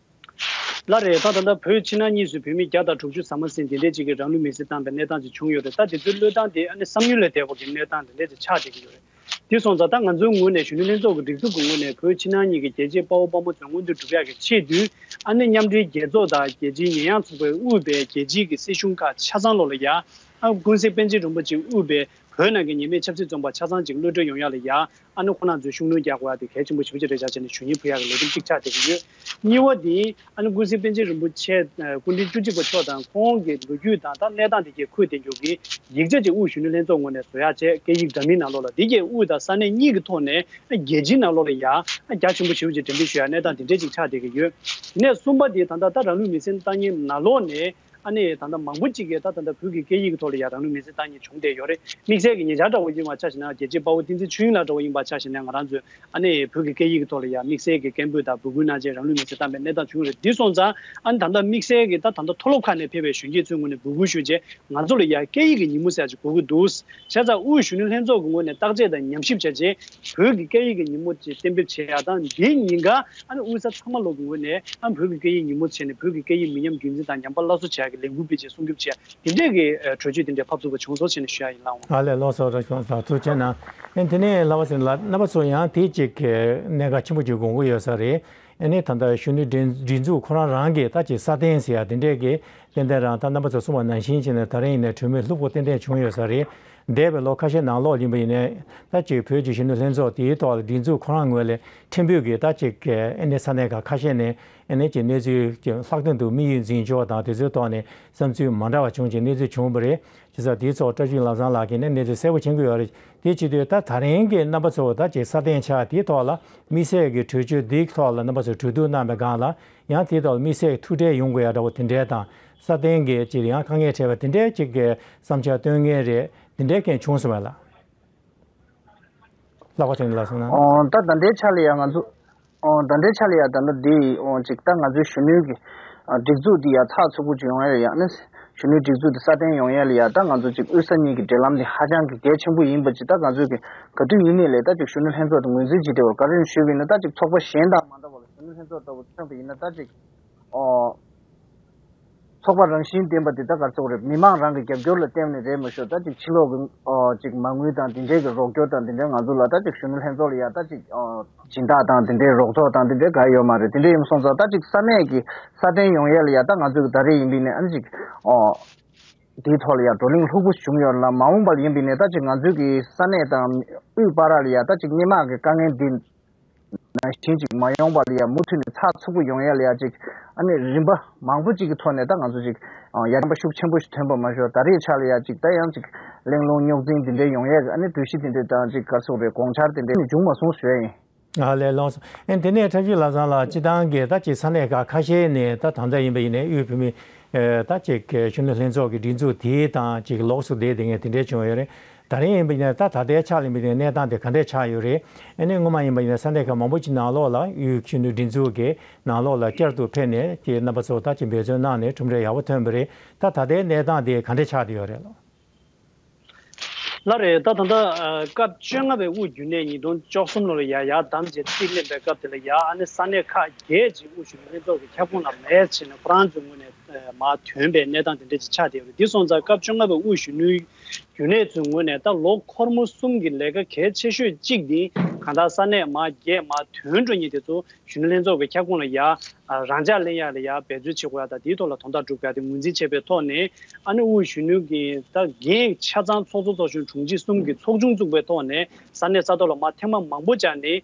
ལགས་རེད། ད་ད་ལྟ་བོད་ཕྱི་ནང་གཉིས་སུ་བོད་མི་བརྒྱ་དང་དྲུག་ཅུ་ཟ་མ་ཟིན་དེ་འདྲས་ཅིག་གིས་རང་ལུས་མེར་སྲེག་བཏང་པའི་གནས་སྟངས་ཅིག་བྱུང་ཡོད་རེད། ད་དེ་ཚོའི་བློས་བཏང་དེ་ཨ་ནི་བསམ་ཡུལ་ལས་འདས་པ་གི་གནས་སྟངས་དེ་འདྲས་ཅིག་ཆགས་བསྡད་ཀྱི་ཡོད་རེད། དེ་སོང་ཙང་ད་ང་ཚོའི་ངོས་ནས་གཞོན་ནུ་ལྷན་ཚོགས་ཀྱི་སྒྲིག་འཛུགས་ཀྱི་ངོས་ནས་བོད་ཕྱི་ནང་གཉིས་ཀྱི་རྒྱལ་གཅེས་དཔའ་བོ་དཔའ་མོ་ཚོའི་མངོན་འདོད་སྒྲུབ་ཡག་གི་ཆེད་དུ། ཨ་ནི་མཉམ་འབྲེལ་རྒྱལ་ཚོགས་དང་རྒྱལ་སྤྱིའི་ཉེས་ཡངས་ཚོགས་པས་དབུས་པའི་རྒྱལ་སྤྱིའི་གི་སྲིད་གཞུང་ཁག་ཆ་ཚང་ལོག་ལ་ཡ། ཨ་ཀུན་གཟིགས་པཎ་ཆེན་རིན་པོ་ཆེས་དབུས་པའི་བོད་ནང་གི་ཉེས་མེད་ཆབ་སྲིད་བཙོན་པ་ཆ་ཚང་ཅིག་གློད་གྲོལ་ཡོང་ཡ་ལ་ཡ། ཨ་ནི་ཁོང་རྣམ་ཚོས་ཤུགས་སྣོན་རྒྱག་དགོས་ཡ་དེ་གལ་ཆེན་པོ་ཞེ་པོ་ཅིག་རེད་ཤག་བྱས་ནས་ཞུ་སྙིང་ཕུལ་ཡ་གི་ལས་རིམ་གཅིག་ཆགས་བསྡད་ཀྱི་ཡོད། གཉིས་པ་དེ་ཨ་ནི་ཀུན་གཟིགས་པཎ་ཆེན་རིན་པོ་ཆེ་སྐུ་ཕྲེང་བཅུ་གཅིག་པ་མཆོག་དང་ཁོང་གི་ལོ་རྒྱུས་དང་ད་གནས་སྟངས་དེ་གའི་ཁུངས་ལྡན་རྒྱུ་གི་ཡིག་ཆ་ཅིག་དབུས་གཞོན་ནུ་ལྷན་ཚོགས་ངོས་ནས་བཟོ་ཡ་བྱས། སྐད་ཡིག་འདྲ་མིན་ནང་ལོགས་ལ། དེ་གའི་དབུས་དང་ས་གནས་གཉིས་ཀྱི་ཐོག་ནས་རྒྱལ་སྤྱིའི་ནང་ལོགས་ལ་ཡ་རྒྱ་ཆེན་པོ་ཞེ་པོ་ཅིག་འགྲེམས་སྤེལ་ཞུ་ཡ་གནས་སྟངས་དེ་འདྲས་ཅིག་ཆགས་བསྡད་ཀྱི་ཡོད། དེ་ནས་གསུམ་པ་དེ་ད་ལྟ་ད་རང་ལུས་མེར་སྲེག་བཏང་མཁན་ནང་ལོགས་ནས། ཨ་ནི་ད་ལྟ་མང་པོ་ཅིག་གིས་ད་ད་ལྟ་བོད་ཀྱི་སྐད་ཡིག་གི་ཐོག་ལ་ཡང་རང་ལུས་མེར་སྲེག་བཏང་མཁན་བྱུང་བསྡད་ཡོད་རེད། དམིགས་བསལ་གྱི་ཉེ་ཆར་འདྲ་བོ་ཡིན་པ་ཆ་བཞག་ན་རྒྱལ་གཅེས་དཔའ་བོ་བསྟན་འཛིན་ཆོས་དབྱིངས་ལགས་འདྲ་བོ་ཡིན་པ་ཆ་བཞག་ན་ང་རང་ཚོས་ཨ་ནི་བོད་ཀྱི་སྐད་ཡིག་གི་ཐོག་ལ་ཡང་དམིགས་བསལ་གྱི་སྐད་འབོད་དང་འབོད་སྐུལ་གནང་བྱས་རང་ལུས་མེར་སྲེག་བཏང་པའི་གནས་སྟངས་བྱུང་ཡོད་རེད། འདི་སོང་ཙང་ཨ་ནི་ད་ལྟ་དམིགས་བསལ་གྱི་ད་ད་ལྟ་མཐོ་སློབ་ཁག་ནས་ཕེབས་པའི་གཞོན་སྐྱེས་ཚོའི་ངོས་ནས་འབོད་སྐུལ་ཞུས་རྗེས་ང་ཚོ་ལ་ཡང་སྐད་ཡིག་གི་ཉིན་མོ་ཟེར་ཡག་ཅིག་དགོས་ཀྱི་འདུག་བྱས་ཙང་དབུས་གཞོན་ནུ་ལྷན་ཚོགས་ཀྱི་ངོས་ནས་བརྟག་དཔྱད་དང་ཉམས་ཞིབ་བྱས་རྗེས་བོད་ཀྱི་སྐད་ཡིག་གི་ཉིན་མོ་ཅིག་གཏན་འབེབས་བྱེད་ཡག་དང་འདིའི་ཉིན་ག་ཨ་ནི་དབུས་ས་ཚང་མ་ལོག་གི་ངོས་ནས་ཨ་བོད་ཀྱི་སྐད་ཡིག་ཉིན་མོ་བྱས་ནས་བོད་ཀྱི་སྐད་ཡིག་མི་ཉམས་རྒྱུན་འཛིན་དང་ཉམས་པ་སླར་གསོ་བྱེད་ཡག་གི་ལས་འགུལ་སྤེལ་བྱས་སྲུང་སྐྱོབ་བྱེད་ཡག་དེ་འདྲས་ཀྱི་ཨ་གྲོས་ཆོད་དེ་འདྲས་ཕབ་ཐུབ་པ་བྱུང་སོང་ཞེས་ནས་ཞུ་ཡག་ཡིན་ལགས། ཨ་ལས། ལགས་སོ། ར་ཆུང་ལགས་ཐུགས་རྗེ་གནང་། ཨེ་དེ་ནས་ལྷག་པ་ཟེར་ན་རྣམ་པ་ཚོ་ཡང་དེའི་ཅིག་གནད་འགག་ཆེན་པོ་ཅིག་དགོངས་ཀྱི་ཡོད་ས་རེད། ཨ་ནི་ད་ལྟ་གཞོན་ནུ་སྒྲིག་སྒྲིག་འཛུགས་ཁོ་རང་རང་གིས་ད་ཅིག་སྲ་བརྟན་ཟེར་ཡག་དེ་འདྲས་ཀྱི་ཏན་ཏན་རང་ད་རྣམ་པ་ཚོ་གསུངས་པ་ནང་བཞིན་བྱས་ནས་ད་རིང་ཡིན་ནའི་གྲོས་མོལ་ལྷུག་པོ་ཏན་ཏན་བྱུང་ཡོད་ས་རེད། འདས་པའི་ལོ་ཁ་ཤས་ནང་ལོགས་ཡིན་པ་ཡིན་ནའི་ད་ཅིག་བོད་ཀྱི་གཞོན་ནུ་ལྷན་ཚོགས་དེའི་ཐོག་ལ་སྒྲིག་འཛུགས་ཁོ་རང་ངོས་ལ་ཕྲན་བུ་གིས་ད་ཅིག་ཨ་ནི་ས་གནས་ཁག་ཁ་ཤས་ནས་ཨ་ནི་ཅིག་གནས་ཚུལ་ཅིག་ལྷག་དོན་དུ་དམིགས་ཡུལ་འཛིན་ཕྱོགས་དང་དེ་ཚོའི་ཐོག་ནས་བསམ་ཚུལ་མ་འདྲ་བ་བྱུང་ཅིག་གནས་ཚུལ་བྱུང་བ་རེད། བྱས་ཙང་དེའི་ཐོག་བཀྲ་ཤིས་ལམ་བཟང་ལགས་ཀྱིས་ནི་གནས་ཚུལ་གསལ་པོ་མཁྱེན་གྱི་ཡོད་རེད། དེ་བྱེད་དུས་ད་ད་རིང་གི་རྣམ་པ་ཚོ་ད་ཅིག་སྲ་བརྟན་ཆགས་དེའི་ཐོག་ལ་དམིགས་བསལ་གྱི་གྲོས་ཆོད་འདིའི་ཐོག་ལ་རྣམ་པ་ཚོས་གྲོས་བསྡུར་གནང་བའི་སྒང་ལ་ཡང་དེའི་ཐོག་ལ་དམིགས་བསལ་གྱི་ཐུགས་ཁྲལ་ཡོང་དགོས་ཡ་འདྲ་བོ་དེ་འདྲའི་དང་སྲ་བརྟན་གྱི་ཅིག་ཡང་དཀའ་ངལ་འཕྲད་པ་དེ་འདྲའི་ཅིག་གི་བསམ་འཆར་བཏོན་མཁན་རེད། དེ་འདྲའི་རྐྱེན་བྱུང་སོང་བས་ལ། ལྷག་པ་དེ་འདྲ་ལ་སོང་ན། ཨོ་ད་ད་ལྟའི་ཆ་ལ་ཡང་ང་ཚོ་ཨོ་ད་ལྟའི་ཆ་ལ་ཡང་ད་ལྟ་འདི་ཨོ་ཅིག་ད་ང་ཚོའི་གཞོན་ནུའི་གི་ཨ་སྒྲིག་འཛུགས་འདི་ཡང་ཚགས་ཚུད་པོ་ཅིག་ཡོང་ཡ་ལ་ཡང་ནི་གཞོན་ནུའི་སྒྲིག་འཛུགས་འདི་སྲ་བརྟན་ཡོང་ཡ་ལ་ཡང་ད་ང་ཚོ་ཅིག་དབུས་ས་གཉིས་ཀྱི་འབྲེལ་ལམ་འདི་ཧ་ཅང་གི་གལ་ཆེན་པོ་ཡིན་པ་ཅིག་ད་ང་ཚོའི་གི་ག་དུས་ཡིན་ནའི་ལས་ད་ཅིག་གཞོན་ནུ་ལྷན་ཚོགས་དང་ངོས་འཛིན་བྱེད་བདེ་བར་ག་རེ་ཞུས་པ་ཡིན་ན་ད་ཅིག་ཚོགས་པ་གཞན་དང་མ་འདྲ་བ་ལ་གཞོན་ནུ་ལྷན་ཚོགས་ལྟ་བུ་མཚོན་པ་ཡིན་ན་ད་ཅིག་ཨོ། ཚོགས་པ་རང་བཞིན་ལྡན་པ་འདི་ད་ག་རེ་ཟེར་དགོས་རེད། མི་མང་རང་གི་རྒྱབ་སྐྱོར་ལ་བརྟེན་ནས་རེད་མ་ཤོག་ད་ཅིག་ཕྱི་ལོགས་ཀྱི་ཨོ་ཅིག་མ་དངུལ་དང་འདི་འདྲའི་གི་རོགས་སྐྱོར་དང་འདི་འདྲའི་ང་ཚོ་ལ་ད་ཅིག་གཞོན་ནུ་ལྷན་ཚོགས་ལ་ཡ་ད་ཅིག་ཨོ་སྦྱིན་བདག་དང་འདི་འདྲའི་རོགས་ཚོགས་དང་འདི་འདྲའི་ག་ཡོད་མ་རེད། འདི་འདྲ་ཡིན་སོང་ཙང་ད་ཅིག་ས་གནས་ཀྱི་སྲ་བརྟན་ཡོང་ཡས་ལ་ཡ་ད་ང་ཚོས་ད་རེས་ཡིན་པ་ཡིན་ནའི་ཨ་ནི་ཅིག་ཨོ་འདིའི་ཐོག་ལ་ཡ་བགྲོ་གླེང་ལྷུག་པོ་བྱུང་ཡོད་ལ་མ་འོངས་པ་ལ་ཡིན་པ་ཡིན་ནའི་ད་ཅིག་ང་ཚོའི་གི་ས་གནས་དང་དབུས་བར་ལ་ཡ་ད་ཅིག་སྔོན་མ་གི་དཀའ་ངལ་འདི། ནང་བཞིན་ཅིག་མ་ཡོང་པ་ལ་ཡ་མུ་མཐུད་ནས་ཚགས་ཚུད་པོ་ཡོང་ཡ་ལ་ཡ་ཅིག་ཨ་ནི་རིམ་པ་མང་པོ་ཅིག་གི་ཐོག་ནས་ད་ང་ཚོ་ཅིག་ཡར་རྐྱེན་པ་ཤུགས་ཆེན་པོ་ཞིག་ཐོན་པ་མ་ཞོར་ད་རེས་ཆ་ལ་ཡ་ཅིག་ད་ཡང་ཅིག་གླེང་སློང་རྙོག་འཛིང་འདི་འདྲའི་ཡོང་ཡ་གི་ཨ་ནི་གྲོས་གཞི་འདི་འདྲའི་དང་ཅིག་ག་རེ་ཟེར་དགོས་རེད་དགོངས་འཆར་འདི་འདྲའི་ནི་བྱུང་མ་སོང་ཞུ་ཡ་ཡིན། ཨ་ལས། ལགས་སོ། ཨེ་དེ་ནས་བཀྲ་ཤིས་ལྷ་བཟང་ལགས་སྤྱི་བཏང་གི་ད་ཅིག་ས་གནས་ཁག་ཁ་ཤས་ནས་ད་ད་ལྟ་ཡིན་པ་ཡིན་ནའི་དབུས་བོད་མི་ཨེ་ད་ཅིག་གཞོན་ནུ་ལྷན་ཚོགས་ཀྱི་སྒྲིག་འཛུགས་དེའི་དང་ཅིག་ལོགས་སུ་བསྡད་བསྡད་མཁན་དེ་འདྲས་བྱུང་ཡོད་རེད། ད་རིང་ཡིན་པ་ཡིན་ན་ད་ད་ལྟའི་ཆ་ལ་ཡིན་པ་ཡིན་ན་གནས་སྟངས་དེ་ག་འདྲས་ཆགས་ཡོད་རེད། ཨ་ནི་སྔོན་མ་ཡིན་པ་ཡིན་ན་ས་གནས་ཁག་མང་པོ་ཅིག་ནང་ལོགས་ལ་དབུས་གཞོན་ནུ་སྒྲིག་འཛུགས་ཀྱི་ནང་ལོགས་ལ་བསྐྱར་དུ་ཕེབས་ནས་ཀྱི་རྣམ་པ་ཚོ་ད་ཅིག་འབད་བརྩོན་གནང་ནས་གྲུབ་འབྲས་ཡག་པོ་ཐོན་པ་རེད། ད་ད་ལྟའི་གནས་སྟངས་དེ་ག་འདྲས་ཆགས་བསྡད་ཡོད་རེད་ལགས། ལགས་རེད། ད་ད་ལྟ་ཨ་སྐབས་བཅོ་ལྔ་པའི་དབུས་རྒྱུན་གནས་ཉིས་སྟོང་བཅུ་གསུམ་ལོ་ལ་ཡ་ཡར་བདམས་བྱས་རྩིས་ལེན་པའི་སྐབས་དེ་ལ་ཡ་ཨ་ནི་ས་གནས་ཁག་བརྒྱད་ཅིག་དབུས་གཞོན་ནུ་ལྷན་ཚོགས་ཀྱི་ཁྱབ་ཁོངས་ལ་མེད་ཟེར་ནས་ཁོ་རང་ཚོའི་ངོས་ནས་ཨ་མར་ཐོན་པའི་གནས་སྟངས་དེ་འདྲ་ཅིག་ཆགས་བསྡད་ཡོད་རེད། འདི་སོང་ཙང་སྐབས་བཅོ་ལྔ་པའི་དབུས་གཞོན་ནུའི་རྒྱུན་ལས་ཚོའི་ངོས་ནས་ད་ལོ་འཁོར་མོ་གསུམ་གྱི་ལས་ཀ་གལ་ཆེ་ཤོས་གཅིག་འདི་གང་ལྟར་ས་གནས་མར་བརྒྱད་མར་ཐོན་འགྲོ་མཁན་དེ་ཚོ་གཞོན་ནུ་ལྷན་ཚོགས་ཀྱི་ཁྱབ་ཁོངས་ལ་ཡ་ཨ་རང་འཇགས་ལེན་ཡག་ལ་ཡ་འབད་རྩོལ་བྱེད་དགོས་ཡ་དང་དེའི་ཐོག་ལ་དོན་དག་སྒྲུབ་ཡ་དེ་ངོས་འཛིན་བྱས་པའི་ཐོག་ནས་ཨ་ནི་དབུས་གཞོན་ནུ་གི་ད་འགན་ཆ་ཚང་ཚོགས་གཙོ་ཚོགས་གཞོན་དྲུང་ཆེ་གསུམ་གྱི་ཚོགས་ཆུང་བཙུགས་པའི་ཐོག་ནས་ས་གནས་ས་ཐོག་ལ་མར་ཐེངས་མ་མང་པོ་བཅར་ནས་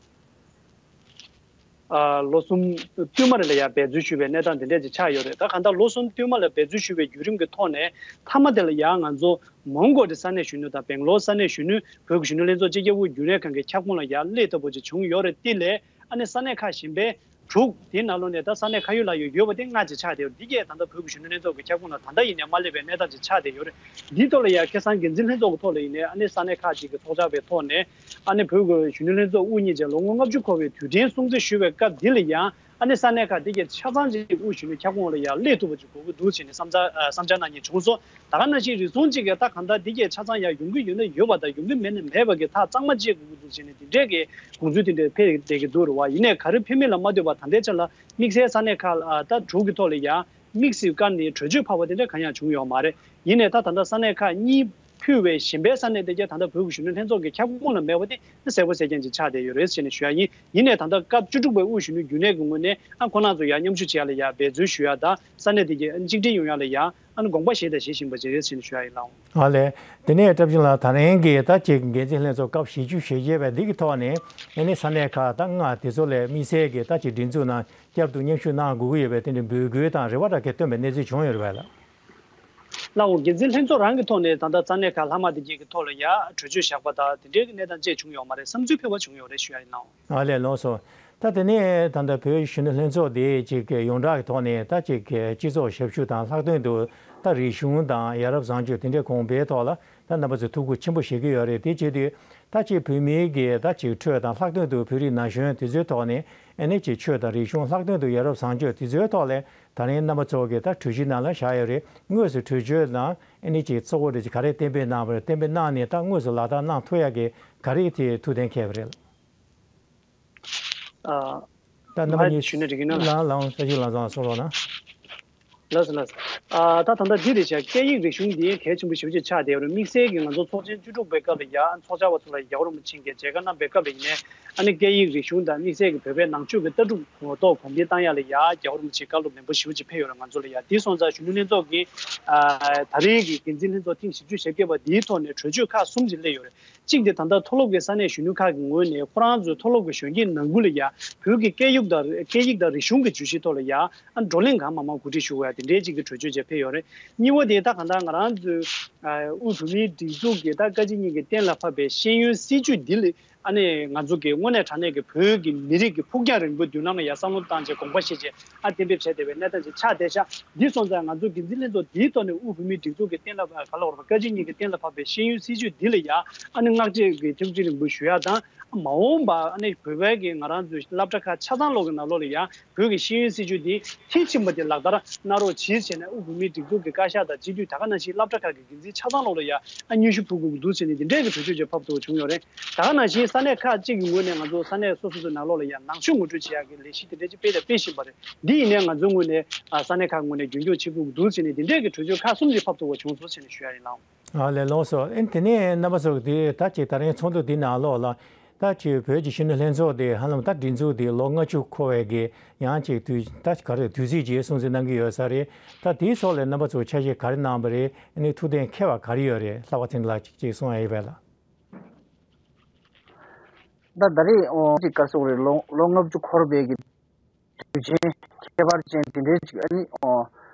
ཨ་ལོ་གསུམ་བསྟུད་མར་ལ་ཡ་འབད་རྩོལ་ཞུས་པའི་གནས་སྟངས་དེ་འདྲས་ཅིག་ཆགས་ཡོད་རེད། ད་གང་ལྟར་ལོ་གསུམ་བསྟུད་མ་ལ་འབད་རྩོལ་ཞུས་པའི་བརྒྱུད་རིམ་གྱི་ཐོག་ནས་མཐའ་མ་དེ་ལ་ཡ་ང་ཚོ་མོན་གྷོ་དེ་ས་གནས་གཞོན་ནུ་དང་སྦེང་ལོར་ས་གནས་གཞོན་ནུ་བོད་ཀྱི་གཞོན་ནུ་ལྷན་ཚོགས་སྤྱི་ཁྱབ་དབུས་རྒྱུན་ལས་ཁང་གི་ཁྱབ་ཁོངས་ལ་ཡ་སླེབས་ཐུབ་པ་ཅིག་བྱུང་ཡོད་རེད། དེ་ལས་ཨ་ནི་ས་གནས་ཁག་གཞན་པའི་དྲུག་དེའི་ནང་ལོགས་ནས་ད་ས་གནས་ཁ་ཡོད་ལག་ཡོད་ཡོད་པ་དེ་ལྔ་ཅིག་ཆགས་བསྡད་ཡོད། འདི་གས་ད་ལྟ་བོད་ཀྱི་གཞོན་ནུ་ལྷན་ཚོགས་ཀྱི་ཁྱབ་ཁོངས་ལ་ད་ལྟ་ཡིན་ནའི་མ་སླེབས་པའི་གནས་སྟངས་ཅིག་ཆགས་བསྡད་ཡོད་རེད། འདིའི་ཐོག་ལ་ཡང་ཁ་སང་འགན་འཛིན་ལྷན་ཚོགས་ཀྱི་ཐོག་ལ་ཡིན་ནའི་ཨ་ནི་ས་གནས་ཁག་ཅིག་གི་ཚོགས་བཅར་བའི་ཐོག་ནས་ཨ་ནི་བོད་ཀྱི་གཞོན་ནུ་ལྷན་ཚོགས་དབུ་བརྙེས་རྗེས་ལོ་ངོ་ལྔ་བཅུ་འཁོར་བའི་དུས་དྲན་སྲུང་བརྩི་ཞུ་བའི་སྐབས་འདི་ལ་ཡང་ཨ་ནི་ས་གནས་ཁག་འདི་གས་ཆ་ཚང་ཅིག་དབུས་གཞོན་ནུ་ཁྱབ་ཁོངས་ལ་ཡང་སླེབས་ཐུབ་པ་ཅིག་དགོས་ཀྱི་འདུག་ཟེར་ནས་བསམ་འཆར་ཨ་བསམ་འཆར་གནང་མཁན་བྱུང་སོང་། ད་ག་ནང་བཞིན་རེ་ཟུང་གཅིག་གིས་ད་གང་ལྟར་འདི་གས་ཆ་ཚང་ཡང་ཡོང་གི་ཡོད་ན་ཡོད་པ་དང་ཡོང་གི་མེད་ན་མེད་པ་གི་ཐག་གཙང་མ་བཅད་དགོས་ཀྱི་འདུག་ཟེར་ནས་འདི་འདྲས་ཀྱི་དགོངས་ཚུལ་དེ་འདྲས་འཕེལ་བསྡད་ཀྱི་འདུག་རེད་བ། ཡིན་ནའི་ག་རེ་ཕན་མིན་ལ་མ་ལྟོས་པར་ད་ལྟའི་ཆ་ལ་དམིགས་བསལ་ས་གནས་ཁག་ཨ་ད་དྲུག་གི་ཐོག་ལ་ཡང་དམིགས་སུ་བཀར་ནས་གྲོས་ཆོད་ཕབ་པ་དེ་འདྲ་གང་ཡང་བྱུང་ཡོད་མ་རེད། ཡིན་ནའི་ད་ད་ལྟ་ས་གནས་ཁག་གཉིས་ཕུད་པའི་གཞན་པའི་ས་གནས་དེ་གས་ད་ལྟ་བོད་ཀྱི་གཞོན་ནུ་ལྷན་ཚོགས་ཀྱི་ཁྱབ་ཁོངས་ལ་མེད་པ་དེ་གསལ་པོ་གསལ་རྐྱང་ཅིག་ཆགས་བསྡད་ཡོད་རེད་ཟེར་ནས་ཞུ་ཡ་ཡིན། ཡིན་ནའི་ད་ལྟ་སྐབས་བཅུ་དྲུག་པའི་དབུས་གཞོན་ནུ་རྒྱུན་ལས་ཀྱི་ངོས་ནས་ཨ་ཁོང་རྣམ་ཚོ་ཡང་མཉམ་ཞུགས་བྱེད་ཡ་ལ་ཡང་འབད་རྩོལ་ཞུ་ཡ་དང་ས་གནས་དེ་གས་གཅིག་སྒྲིལ་ཡོང་ཡ་ལ་ཡང་ཨ་ནི་དགོངས་པ་བཞེས་དང་བཞེས་བཞིན་པ་ཅིག་རེད་ཟེར་ནས་ཞུ་ཡ་ཡིན་ལགས། ཨ་ལས། དེ་ནས་བཀྲ་ཤིས་ལགས་ད་རིང་གི་ད་ཅིག་འགན་འཛིན་ལྷན་ཚོགས་སྐབས་བཞི་བཅུ་ཞེ་བརྒྱད་པའི་འདི་གི་ཐོག་ནས་ཨ་ནི་ས་གནས་ཁག་ད་ལྔ་དེ་ཚོ་ལ་དམིགས་བསལ་གྱི་ད་ཅིག་སྒྲིག་འཛུགས་ནང་བསྐྱར་དུ་མཉམ་ཞུགས་གནང་དགོས་ཀྱི་ཡོད་པའི་དེ་འདྲའི་འབོད་སྐུལ་དང་རེ་བ་འདྲ་གས་བཏོན་པའི་གནས་ཚུལ་བྱུང་ཡོད་རེད་པས་ལགས། ལགས་འོ། འགན་འཛིན་ལྷན་ཚོགས་རང་གི་ཐོག་ནས་ད་ལྟ་ས་གནས་ཁག་ལྷག་མ་དེ་གས་ཀྱི་ཐོག་ལ་ཡ་གྲོས་ཆོད་བཞག་པ་དང་དེ་འདྲའི་གི་གནས་སྟངས་བཅས་བྱུང་ཡོད་མ་རེད། བསམ་ཚུལ་ཕེབས་པ་བྱུང་ཡོད་རེད་ཞུ་ཡ་ཡིན་ལགས། ཨ་ལས། ལགས་སོ། ད་དེ་ནས་ད་ལྟ་བོད་གཞོན་ནུ་ལྷན་ཚོགས་དེ་ཅིག་ཡོངས་གྲགས་ཀྱི་ཐོག་ནས་ད་ཅིག་སྤྱི་ཚོགས་ཞབས་ཞུ་དང་ལྷག་དོན་དུ་ད་རིག་གཞུང་དང་ཡ་རབས་བཟང་སྤྱོད་དེ་འདྲའི་གོང་འཕེལ་ཐོག་ལ་ད་རྣམ་པ་ཚོས་ཐུགས་ཁུར་ཆེན་པོ་བཞེས་ཀྱི་ཡོད་རེད། དེ་བྱེད་དུས་ད་ཅིག་བོད་མིའི་གི་ད་ཅིག་ཆོས་དང་ལྷག་དོན་དུ་བོད་རིགས་ན་གཞོན་དེ་ཚོའི་ཐོག་ནས་ཨ་ནི་ཅིག་ཆོས་དང་རིག་གཞུང་ལྷག་དོན་དུ་ཡ་རབས་བཟང་སྤྱོད་དེ་ཚོའི་ཐོག་ལ་ད་རིང་རྣམ་པ་ཚོ་གི་ད་གྲོས་གཞི་ནང་ལ་བཞག་ཡོད་རེད། དངོས་སུ་གྲོས་ཆོད་དང་ཨ་ནི་ཅིག་གཙོ་བོ་རེ་ཅིག་ག་རེ་གཏན་འབེབས་གནང་བ་རེད། གཏན་འབེབས་གནང་ནས་ད་དངོས་སུ་ལག་བསྟར་གནང་ཐུབ་ཡག་གི་ག་རེ་དེ་ཐུགས་གཏན་འཁེལ་བ་རེད། ཨ། ད་རྣམ་པ་གཉིས་ཞུས་ན་འགྲིག་གི་ན། ལ་ལའང་ས་ཞིག་ལ་ཚང་གསུང་རོགས་གནང་། ལགས་སོ་ལགས་སོ། ཨ། ད་ད་ལྟ་འདི་རེད་བྱ། སྐད་ཡིག་རིག་གཞུང་འདི་གལ་ཆེན་པོ་ཞེ་པོ་ཅིག་ཆགས་བསྡད་ཡོད་རེད། དམིགས་བསལ་གྱི་ང་ཚོ་ཚོགས་ཆེན་བཅུ་དྲུག་པའི་སྐབས་ལ་ཡ་ཚོགས་བཅར་བ་ཚོ་ལ་རྒྱལ་བ་རིན་པོ་ཆེ་གིས་མཇལ་ཁ་གནང་པའི་སྐབས་ལ་ཡིན་ནའི་ཨ་ནི་སྐད་ཡིག་རིག་གཞུང་དང་དམིགས་བསལ་གྱི་བོད་པའི་ནང་ཆོས་ཀྱི་ལྟ་གྲུབ་གོ་རྟོགས་གོང་འཕེལ་བཏང་ཡག་ལ་ཡ་རྒྱལ་བ་རིན་པོ་ཆེས་བཀའ་སློབ་ནན་པོ་ཞེ་པོ་ཅིག་ཕེབས་ཡོད་རེད་ང་ཚོ་ལ་ཡ། འདི་སོང་ཙང་གཞོན་ནུ་ལྷན་ཚོགས་ཀྱིས་ཨ། ད་རེས་ཀྱི་འགན་འཛིན་ལྷན་ཚོགས་ཐེངས་བཞི་བཅུ་ཞེ་བརྒྱད་པ་འདིའི་ཐོག་ནས་གྲོས་ཆོད་ཁག་གསུམ་ཅིག་སླེབས་ཡོད་རེད། གཅིག་དེ་ད་ལྟ་མཐོ་སློབ་ཀྱི་ས་གནས་གཞོན་ནུ་ཁག་གི་ངོས་ནས་ཁོ་རང་ཚོའི་མཐོ་སློབ་ཀྱི་གཞོན་སྐྱེས་ནང་ཁུལ་ལ་ཡ་བོད་ཀྱི་སྐད་ཡིག་དང་སྐད་ཡིག་དང་རིག་གཞུང་གི་བརྗོད་གཞི་ཐོག་ལ་ཡ་ཨ་བགྲོ་གླེང་གང་མང་མང་གོ་སྒྲིག་ཞུ་དགོས་ཡ་དེ་འདྲའི་གཅིག་གི་གྲོས་ཆོད་ཅིག་ཕེབས་ཡོད་རེད། གཉིས་པ་དེ་ད་གང་ལྟར་ང་རང་ཚོའི་ཨ། དབུས་བོད་མིའི་སྒྲིག་འཛུགས་ཀྱི་ད་བཀའ་སྤྱི་གཉིས་ཀྱི་གཏན་ལ་ཕབ་པའི་ཤེས་ཡོན་སྲིད་བྱུས་འདི་ལ་ཨ་ནི་ང་ཚོ་གི་དངོས་གནས་དྲང་གནས་ཀྱི་བོད་ཀྱི་མི་རིགས་ཀྱི་ཕུགས་རྒྱང་རིང་པོའི་མདུན་ལམ་ལ་ཡ་བསམ་བློ་བཏང་བྱས་དགོངས་པ་བཞེས་བྱས་ཨ་གཏན་འབེབས་བྱས་བསྡད་པའི་གནས་སྟངས་ཅིག་ཆགས་བསྡད་ཤག་འདི་སོང་ཙང་ང་ཚོ་འགན་འཛིན་ལྷན་ཚོགས་འདིའི་ཐོག་ནས་དབུས་བོད་མིའི་སྒྲིག་འཛུགས་ཀྱི་གཏན་ལ་ཕབ་ག་ལ་བར་བཀའ་སྤྱི་གཉིས་ཀྱི་གཏན་ལ་ཕབ་པའི་ཤེས་ཡོན་སྲིད་བྱུས་འདི་ལ་ཡ་ཨ་ནི་བསྔགས་བརྗོད་ཀྱི་ཐུགས་རྗེ་རིང་པོ་ཞུ་ཡ་དང་མ་འོངས་པ་ཨ་ནི་བོད་པའི་གི་ང་རང་ཚོའི་སློབ་གྲྭ་ཁག་ཆ་ཚང་ལོག་གི་ནང་ལོགས་ལ་ཡ་བོད་ཀྱི་ཤེས་ཡོན་སྲིད་བྱུས་འདི་མཐིལ་ཕྱིན་པ་དེ་ལག་བསྟར་གནང་རོགས་གྱིས་བྱས་ནས་དབུས་བོད་མིའི་སྒྲིག་འཛུགས་ཀྱི་བཀའ་ཤག་དང་སྤྱི་འཐུས་ད་ག་ནང་བཞིན་སློབ་གྲྭ་ཁག་གི་འགན་འཛིན་ཆ་ཚང་ལོག་ལ་ཡ་ཨ་སྙན་ཞུ་ཕུལ་དགོས་ཀྱི་འདུག་ཟེར་ནས་འདི་འདྲའི་གི་གྲོས་ཆོད་ཅིག་ཕབ་ཐུབ་པ་བྱུང་ཡོད་རེད། ད་ག་ནང་བཞིན་ས་གནས་ཁག་ཅིག་གི་ངོས་ནས་ང་ཚོ་ས་གནས་སོ་སོ་སོའི་ནང་ལོགས་ལ་ཡ་ནང་ཆོས་ངོ་སྤྲོད་བྱེད་ཡག་གི་ལས་གཞི་དེ་འདྲ་ཅིག་སྤེལ་དང་སྤེལ་བཞིན་པ་རེད། འདི་ཡིན་ནའི་ང་ཚོའི་ངོས་ནས་ཨ་ས་གནས་ཁག་ངོས་ནས་རྒྱུན་འཁྱོངས་བྱེད་དགོས་ཀྱི་འདུག་ཟེར་ནས་འདི་འདྲའི་གི་གྲོས་ཆོད་ཁག་གསུམ་ཅིག་ཕབ་ཐུབ་པ་བྱུང་སོང་ཟེར་ནས་ཞུ་ཡ་ཡིན་ལགས། ཨ་ལས། ལགས་སོ། ཨེ་དེ་ནས་རྣམ་པ་ཚོ་དེ་ད་ཅིག་ད་རིང་ཚོགས་འདུ་འདི་ནང་ལོགས་ལ་ད་ཅིག་བོད་ཀྱི་གཞོན་ནུ་ལྷན་ཚོགས་དེ་ཧ་ལམ་ད་སྒྲིག་འཛུགས་དེ་ལོ་ལྔ་བཅུ་འཁོར་བའི་གི་ཡང་ཅིག་དུས་ད་ག་རེ་དུས་ཚིགས་ཅིག་སྲུང་བརྩི་གནང་གི་ཡོད་ས་རེད། ད་དེའི་ཐོག་ལ་རྣམ་པ་ཚོ་ཆ་ཤས་ག་རེ་གནང་བ་རེད། ཨ་ནི་ཐུགས་གཏན་འཁེལ་བ་ག་རེ་ཡོད་རེད། ལྷག་པ་ཚེ་རིང་ལགས་ཅིག་ཅིག་གསུང་ཡ་ཡོད་པས་ལགས། ད་ད་རེས་ཨོ་ཅིག་ག་རེ་ཟེར་དགོས་རེད། ལོ་ལོ་ལྔ་བཅུ་འཁོར་བའི་གི་དུས་ཆེན་ཁྱད་པར་ཅན་དེ་འདྲའི་ཅིག་ཨ་ནི་ཨོ་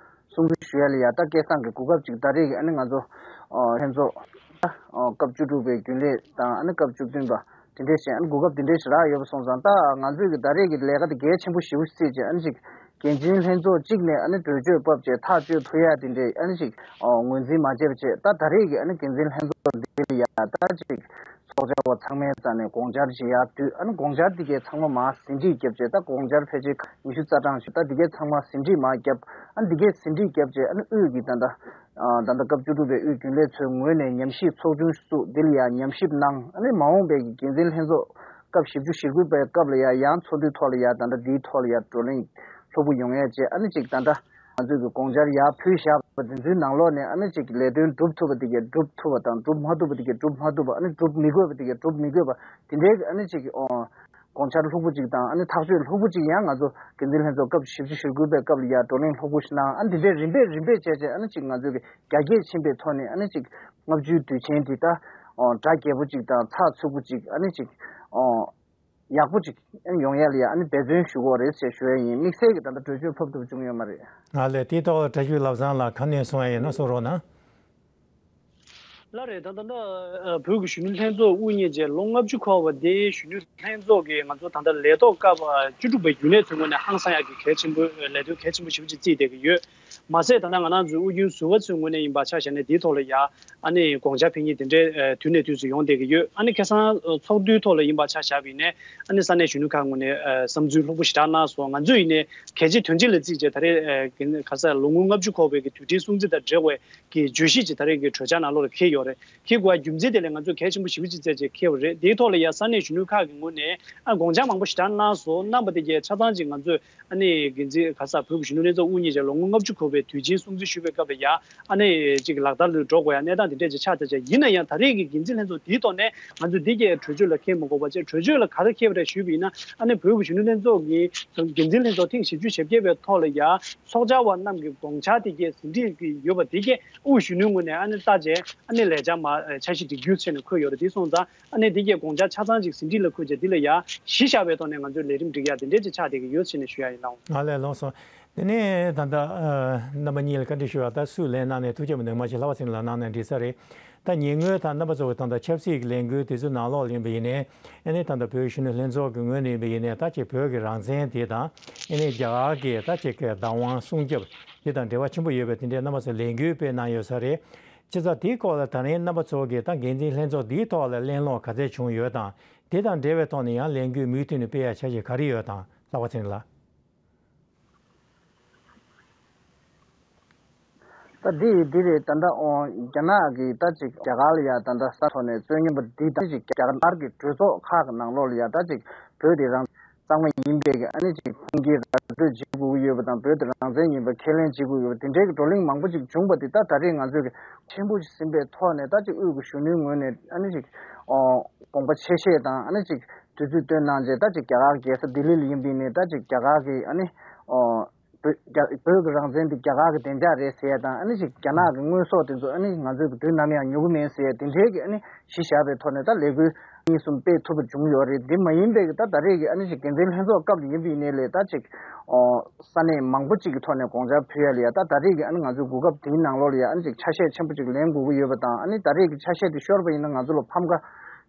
གསུང་འབུལ་ཞུ་ཡ་ལ་ཡ་ད་སྐལ་བཟང་གི་གོ་སྐབས་ཅིག་ད་རེས་ཀྱི་ཨ་ནི་ང་ཚོ་ཨོ་ལྷན་ཚོགས་ཨོ་སྐབས་བཅུ་དྲུག་པའི་རྒྱུན་ལས་དང་ཨ་ནི་སྐབས་བཅུ་བདུན་པ་དེ་འདྲའི་ཞིག་ཨ་ནི་གོ་སྐབས་དེ་འདྲའི་ཞིག་རག་ཡོད་པ་སོང་ཙང་ད་ང་ཚོས་ཀྱི་ད་རེས་ཀྱི་ལས་ཀ་དེ་གལ་ཆེན་པོ་ཞེ་པོ་བརྩིས་བྱས་ཨ་ནི་ཅིག་འགན་འཛིན་ལྷན་ཚོགས་གཅིག་ནས་ཨ་ནི་གྲོས་ཆོད་ཕབ་བྱས་ཐག་གཅོད་ཐུབ་ཡ་དེ་འདྲའི་ཨ་ནི་ཅིག་ཨོ་ངོས་འཛིན་མ་བྱས་པ་བྱས་ད་ད་རེས་ཀྱི་ཨ་ནི་འགན་འཛིན་ལྷན་ཚོགས་འདི་ལ་ཡ་ད་ཅིག་ཚོགས་བཅར་བ་ཚང་མའི་རྩ་ནས་དགོངས་འཆར་ཞིག་ཡར་བསྡུས། ཨ་ནི་དགོངས་འཆར་འདི་གའི་ཚང་མ་མར་ཟིན་བྲིས་བརྒྱབ་བྱས། ད་དགོངས་འཆར་ཕལ་ཆེར་ཉི་ཤུ་རྩ་གྲངས་ཤིག་ད་འདི་གའི་ཚང་མ་ཟིན་བྲིས་མར་བརྒྱབ། ཨ་ནི་འདི་གའི་ཟིན་བྲིས་བརྒྱབ་བྱས་ཨ་ནི་དབུས་ཀྱི་ད་ལྟ་ཨ་ད་ལྟ་སྐབས་བཅུ་དྲུག་པའི་དབུས་རྒྱུན་ལས་ཚོའི་ངོས་ནས་ཉམས་ཞིབ་ཚོགས་ཆུང་ཞིག་བཙུགས། འདི་ལ་ཡང་ཉམས་ཞིབ་གནང་། ཨ་ནི་མ་འོངས་པའི་འགན་འཛིན་ལྷན་ཚོགས་སྐབས་བཞི་བཅུ་ཞེ་དགུ་པའི་སྐབས་ལ་ཡང་ཡང་ཚོགས་འདུའི་ཐོག་ལ་ཡང་ད་ལྟ་འདིའི་ཐོག་ལ་ཡང་བགྲོ་གླེང་ལྷུག་པོ་ཡོང་ཡས་བྱས། ཨ་ནི་ཅིག་ད་ལྟ་ང་ཚོས་ཀྱི་དགོངས་འཆར་ཡར་ཕུལ་བཞག་པ་དེ་ཚོའི་ནང་ལོགས་ནས་ཨ་ནི་ཅིག་ལས་དོན་སྒྲུབ་ཐུབ་པ་དེ་གས་སྒྲུབ་ཐུབ་པ་དང་། སྒྲུབ་མ་ཐུབ་པ་དེ་གས་སྒྲུབ་མ་ཐུབ་པ། ཨ་ནི་སྒྲུབ་མི་དགོས་པ་དེ་གས་སྒྲུབ་མི་དགོས་པ། དེ་འདྲའི་ཨ་ནི་ཅིག་ཨོ་དགོངས་འཆར་ལྷུག་པོ་ཅིག་དང་ཨ་ནི་ཐག་གཅོད་ལྷུག་པོ་ཅིག་ཡང་ང་ཚོ་འགན་འཛིན་ལྷན་ཚོགས་སྐབས་བཞི་བཅུ་ཞེ་དགུ་པའི་སྐབས་ལ་ཡར་བགྲོ་གླེང་ལྷུག་པོ་ཞིག་གནང་། ཨ་ནི་དེ་འདྲའི་རིམ་པས་རིམ་པས་བྱས་བྱས་ཨ་ནི་ཅིག་ང་ཚོས་ཀྱི་རྒྱ་སྐྱེད་ཕྱིན་པའི་ཐོག་ནས་ཨ་ནི་ཅིག་ལྔ་བཅུའི་དུས་ཆེན་འདི་ད་ཨོ་གྲ་རྒྱས་པོ་ཅིག་དང་ཚགས་ཚུད་པོ་ཅིག་ཨ་ནི་ཅིག་ཨོ་ཡག་པོ་ཅིག་ཡོང་ཡ་ལ་ཡ་ཨ་ནི་འབད་བརྩོན་ཞུ་དགོས་རེད་ཟེར་ཞུ་ཡ་ཡིན། དམིགས་བསལ་གྱི་ད་ལྟ་གྲོས་ཆོད་ཕབ་ཐུབ་བྱུང་ཡོད་མ་རེད། ང་ལས་དེའི་ཐོག་ལ་གྲྭ་ཞུ་ལབ་བཟང་ལགས་ག་ནས་གསུང་ཡ་ཡོད་ན་གསུང་རོགས་གནང་། ལགས་རེད། ད་ད་ལྟ་ཨ་བོད་ཀྱི་གཞོན་ནུ་ལྷན་ཚོགས་དབུ་བརྙེས་རྗེས་ལོ་ལྔ་བཅུ་འཁོར་བ་དེ་གཞོན་ནུ་ལྷན་ཚོགས་ཀྱིས་ང་ཚོ་ད་ལྟ་ལས་ཐོག་སྐབས་ཨ་བཅུ་དྲུག་པའི་རྒྱུན་ལས་ཚོའི་ངོས་ནས་ཧང་སང་ཡག་གི་གལ་ཆེན་པོ་ལས་དོན་གལ་ཆེན་པོ་ཞེ་པོ་ཅིག་བརྩིས་བསྡད་ཀྱི་ཡོད། མ་ཟད་ད་ལྟ་ང་རང་ཚོའི་དབུས་རྒྱུན་ཟུར་པ་ཚོའི་ངོས་ནས་ཡིན་པ་ཆ་བཞག་ནས་དེའི་ཐོག་ལ་ཡ་ཨ་ནི་དགོངས་འཆར་ཕེབས་མཁན་དེ་འདྲའི་ཨ་དུས་ནས་དུས་སུ་ཡོང་བསྡད་ཀྱི་ཡོད། ཨ་ནི་ཁ་སང་ཨ་ཚོགས་འདུའི་ཐོག་ལ་ཡིན་པ་ཆ་བཞག་པ་ཡིན་ནའི་ཨ་ནི་ས་གནས་གཞོན་ནུ་ཁག་ངོས་ནས་ཨ་བསམ་ཚུལ་ལྷུག་པོ་ཞེ་དྲག་གནང་སོང་། ང་ཚོ་ཡིན་ནའི་གལ་ཆེ་དོན་ཆེ་ལ་བརྩིས་བྱས་ད་རེས་ཨ་ག་ས་ལོ་ངོ་ལྔ་བཅུ་འཁོར་བའི་གི་དུས་དྲན་སྲུང་བརྩི་དང་འབྲེལ་བའི་གི་བརྗོད་གཞི་ཅིག་ད་རེས་ཀྱི་གྲོས་འཆར་ནང་ལོགས་ལ་འཁེལ་ཡོད་རེད། འཁེལ་དགོས་རྒྱུ་མཚན་དེ་ལ་ང་ཚོས་གལ་ཆེན་པོ་ཞེ་པོ་ཅིག་བརྩིས་བྱས་འཁེལ་བ་རེད། དེའི་ཐོག་ལ་ཡ་ས་གནས་གཞོན་ནུ་ཁག་གི་ངོས་ནས་ཨ་དགོངས་འཆར་མང་པོ་ཞེ་དྲག་གནང་སོང་། གནང་པ་དེ་གས་ཆ་ཚང་ཅིག་ང་ཚོས་ཨ་ནི་འགན་འཛིན་ག་ས་བོད་ཀྱི་གཞོན་ནུ་ལྷན་ཚོགས་དབུ་བརྙེས་རྗེས་ལོ་ངོ་ལྔ་བཅུ་འཁོར་བའི་དུས་ཆེན་སྲུང་བརྩི་ཞུ་བའི་སྐབས་ལ་ཡ་ཨ་ནི་ཅིག་ལག་བསྟར་ལ་འགྲོ་དགོས་ཡ་གནས་སྟངས་དེ་འདྲས་ཅིག་ཆགས་བསྡད་ཅིག་ཡིན་ན་ཡང་ད་རེས་ཀྱི་འགན་འཛིན་ལྷན་ཚོགས་འདིའི་ཐོག་ནས་ང་ཚོས་འདི་གས་གྲོས་ཆོད་ལ་འཁེལ་མི་དགོས་པ་བྱས། གྲོས་ཆོད་ལ་ག་རེ་འཁེལ་བ་རེད་ཞུས་པ་ཡིན་ན་ཨ་ནི་བོད་ཀྱི་གཞོན་ནུ་ལྷན་ཚོགས་ཀྱི་འགན་འཛིན་ལྷན་ཚོགས་ཐེངས་བཞི་བཅུ་ཞེ་བརྒྱད་པའི་ཐོག་ལ་ཡ་ཚོགས་བཅར་བ་རྣམས་ཀྱི་དགོངས་འཆར་དེ་གས་ཟིན་བྲིས་ཀྱི་ཡོད་པ་དེ་གས་དབུས་གཞོན་ནུའི་ངོས་ནས་ཨ་ནི་ལྟ་བྱས་ཨ་ནི་ལས་འཆར་མར་འཆར་གཞི་སྒྲིག་རྒྱུ་བྱས་ནས་འཁོད་ཡོད་རེད། དེ་སོང་ཙང་ཨ་ནི་དེ་གས་དགོངས་འཆར་ཆ་ཚང་ཅིག་ཟིན་བྲིས་ལ་འཁོད་བྱས་འདི་ལ་ཡ་གཞི་བཞག་པའི་ཐོག་ནས་ང་ཚོས་ལས་རིམ་སྒྲིག་ཡ་དེ་འདྲས་ཅིག་ཆགས་བསྡད་ཀྱི་ཡོད་ཟེར་ནས་ཞུ་ཡ་ཡིན་ལགས། ང་ལས་ལོངས་སོང་། དེ་ནས་ད་ལྟ་ཨ་རྣམ་པ་གཉིས་ལ་བཀའ་འདྲི་ཞུ་བ་དང་། སུས་ལན་གནང་ནས་ཐུགས་རྗེ་མི་འདུག་མ་གཞི་ལྷག་པ་ཚེ་རིང་ལགས་གནང་ནས་འགྲིག་ས་རེད། ད་ཉེ་སྔོན་ད་རྣམ་པ་ཚོ་གི་ད་ལྟ་ཆབ་སྲིད་ཀྱི་ལས་འགུལ་དེ་ཚོ་ནང་ལོགས་ལ་ཡིན་པ་ཡིན་ནའི། ཨ་ནི་ད་ལྟ་བོད་གཞོན་ནུ་ལྷན་ཚོགས་ཀྱི་ངོས་ནས་ཡིན་པ་ཡིན་ནའི། ད་ཅིག་བོད་ཀྱི་རང་བཙན་དེ་དང་། ཨ་ནི་རྒྱ་གར་གྱི་ད་ཅིག་གི་བདག་དབང་སྲུང་སྐྱོབ་དེ་དང་འབྲེལ་བ་ཆེན་པོ་ཡོད་པའི་དེ་འདྲའི་རྣམ་པ་ཚོས་ལས་འགུལ་སྤེལ་གནང་ཡོད་ས་རེད། བྱས་ཙང་དེའི་སྐོར་ལ་ད་རིང་རྣམ་པ་ཚོ་གིས་ད་འགན་འཛིན་ལྷན་ཚོགས་འདིའི་ཐོག་ལ་གླེང་སློང་ག་ཚད་བྱུང་ཡོད་དང་། དེ་དང་འབྲེལ་བའི་ཐོག་ནས་ཡང་ལས་འགུལ་མུ་མཐུད་ནས་སྤེལ་ཡ་འཆར་གཞི་ག་རེ་ཡོད་དང་། ལྷག་པ་ཚེ་རིང་ལགས། ད་འདི་འདི་རེད། ད་ལྟ་ཨོ་རྒྱ་ནག་གིས་ད་ཅིག་རྒྱ་གར་ལ་ཡ་ད་ལྟ་ས་ཐོག་ནས་རྩོད་མཁན་པ་འདི་ད་ཅིག་རྒྱ་གར་གྱི་གྲོས་ཚོགས་ཁག་གི་ནང་ལོགས་ལ་ཡ་ད་ཅིག་བོད་དེ་རང་གཙང་མ་ཡིན་པའི་གི་ཨ་ནི་ཅིག་ཁུངས་སྐྱེལ་ར་སྤྲོད་བྱེད་དགོས་ཀྱི་ཡོད་པ་དང་། བོད་དེ་རང་བཙན་ཡིན་པ་ཁས་ལེན་བྱེད་དགོས་ཡོད་པ་དེ་འདྲའི་གི་བགྲོ་གླེང་མང་པོ་ཅིག་བྱུང་པ་དེ་ད་ད་རེས་ང་ཚོས་གི་ཆེན་པོ་ཞིག་ཟིན་པའི་ཐོག་ནས། ད་ཅིག་དབུས་ཀྱི་གཞོན་ནུའི་ངོས་ནས་ཨ་ནི་ཅིག་ཨོ་དགོངས་པ་ཆེ་བཞེས་དང་ཨ་ནི་ཅིག་དུས་ཚོད་བཏོན་གནང་རྗེས། ད་ཅིག་རྒྱ་གར་རྒྱལ་ས་ལྡི་ལི་ལ་ཡིན་པ་ཡིན་ནའི། ད་ཅིག་རྒྱ་གར་གྱི་ཨ་ནི་ཨོ་བོད་རྒྱ་བོད་ཀྱི་རང་བཙན་དེ་རྒྱ་གར་གྱི་བདེ་འཇགས་རེད་ཟེར་ཡ་དང་། ཨ་ནི་ཅིག་རྒྱ་ནག་གི་དངོས་ཟོག་དེ་ཚོ་ཨ་ནི་ང་ཚོས་ཀྱི་དུས་ནམ་ཡང་ཉོ་གི་མེད་ཟེར་ཡ་དེ་འདྲའི་གི་ཨ་ནི་གཞི་བཞག་པའི་ཐོག་ནས་ད་ལས་འགུལ་གཉིས་གསུམ་སྤེལ་ཐུབ་པ་བྱུང་ཡོད་རེད། དེ་མ་ཡིན་པའི་གི་ད་ད་རེས་ཀྱི་ཨ་ནི་ཅིག་འགན་འཛིན་ལྷན་ཚོགས་སྐབས་ལ་ཡིན་པ་ཡིན་ནའི་ལས། ད་ཅིག་ཨོ་ས་གནས་མང་པོ་ཅིག་གི་ཐོག་ནས་དགོངས་འཆར་ཕུལ་ཡ་ལ་ཡ། ད་ད་རེས་ཀྱི་ཨ་ནི་ང་ཚོའི་གོ་སྐབས་དེའི་ནང་ལོགས་ལ་ཡ་ཨ་ནི་ཅིག་ཆ་ཤས་ཆེན་པོ་ཅིག་ལེན་དགོས་ཀྱི་ཡོད་པ་དང་། ཨ་ནི་ད་རེས་ཀྱི་ཆ་ཤས་དེ་ཤོར་བ་ཡིན་ན་ང་ཚོ་ལ་ཕམ་ཁ་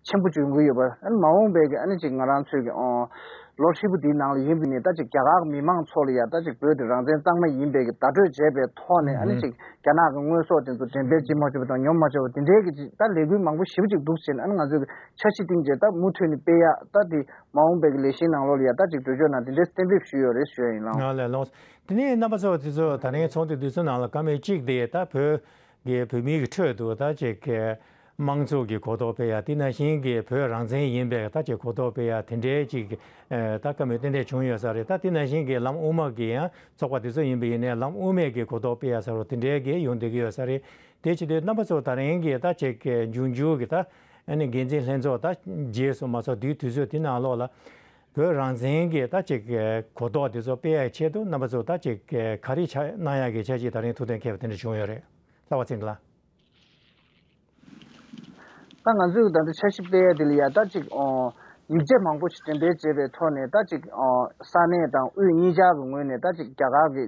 ཆེན་པོ་བྱུང་གི་ཡོད་པ། ཨ་ནི་མ་འོངས་པའི་གི་ཨ་ནི་ཅིག་ང་རང་ཚོའི་གི་ཨོ་ལོ་ཧྲིལ་པོ་འདིའི་ནང་ལ་ཡིན་པ་ནས། ད་ཅིག་རྒྱ་གར་མི་མང་ཚོ་ལ་ཡ་ད་ཅིག་བོད་དེ་རང་བཙན་གཙང་མ་ཡིན་པའི་གི་བརྡ་སྤྲོད་བྱས་པའི་ཐོག་ནས། ཨ་ནི་ཅིག་རྒྱ་ནག་གི་དངོས་ཟོག་དེ་ཚོ་འགྲེམས་སྤེལ་བྱེད་མ་ཆོག་པ་དང་ཉོ་མ་ཆོག་པ་དེ་འདྲའི་གི་ཅིག་ད་ལས་འགུལ་མང་པོ་ཞེ་པོ་ཅིག་འདུག་ཟེར། ཨ་ནི་ང་ཚོས་གི་འཆར་གཞི་བཏིང་རྗེས་ད་མུ་མཐུད་ནས་སྤེལ་ཡ། ད་དེ་མ་འོངས་པའི་གི་ལས་གཞིའི་ནང་ལོགས་ལ་ཡ་ད་ཅིག་གྲོས་ཆོད་ནང་དེ་འདྲའི་གཏན་འབེབས་ཞུས་ཡོད་རེད་ཞུ་ཡ་ཡིན་ལགས། ང་ལས་ལོངས། དེ་ནས་རྣམ་པ་ཚོ་དེ་ཚོ་ད་རིང་ཚོགས་འདུ་དེ་ཚོ་ནང་ལ་བཀའ་མོལ་གཅིག་དེ། ད་བོད་ཀྱི་བོད་མིའི་གི་ཁྲོད་དུ་ད་ཅིག་གི་དམངས་གཙོ་གི་གོ་རྟོགས་སྤེལ་ཡ། དེ་ནང་བཞིན་གྱི་བོད་རང་བཙན་ཡིན་པའི་ད་ཅིག་གོ་རྟོགས་སྤེལ་ཡ་དེ་འདྲའི་ཅིག་ཨ་ད་བཀའ་མོལ་ཏན་ཏན་བྱུང་ཡོད་ས་རེད། ད་དེ་ནང་བཞིན་གྱི་ལམ་དབུ་མ་གི་ཡང་ཚོགས་པ་དེ་ཚོ་ཡིན་པ་ཡིན་ནའི་ལམ་དབུ་མའི་གི་གོ་རྟོགས་སྤེལ་ཡ་ཟེར་བ་དེ་འདྲའི་གི་ཡོང་བསྡད་ཀྱི་ཡོད་ས་རེད། དེ་བྱེད་དུས་རྣམ་པ་ཚོ་ད་རིང་གི་ད་ཅིག་གི་འབྱུང་འགྱུར་གྱི་ད་ཨ་ནི་འགན་འཛིན་ལྷན་ཚོགས་ད་རྗེས་སུ་མ་སོང་དུས་དུས་ཚོད་དེ་ནང་ལོགས་ལ། བོད་རང་བཙན་གྱི་ད་ཅིག་གོ་རྟོགས་དེ་ཚོ་སྤེལ་ཡའི་ཆེད་དུ་རྣམ་པ་ཚོ་ད་ཅིག་ག་རེ་ཆ་གནང་ཡག་གི་འཆར་གཞི་ད་རིང་ཐུགས་གཏན་འཁེལ་བ་དེ་འདྲ་བྱུང་ཡོད་རེད། ལྷག་པ་ཚེ་རིང་ལགས། ད་ང་ཚོས་ད་ལྟ་འཆར་གཞི་སྤེལ་ཡ་དེ་ལ་ཡ་ད་ཅིག་ཨོ་ཡིག་ཆ་མང་པོ་ཞིག་འགྲེམས་སྤེལ་བྱས་པའི་ཐོག་ནས། ད་ཅིག་ཨོ་ས་གནས་དང་དབུས་གཉིས་ཆར་གྱི་ངོས་ནས་ད་ཅིག་རྒྱ་གར་གྱི་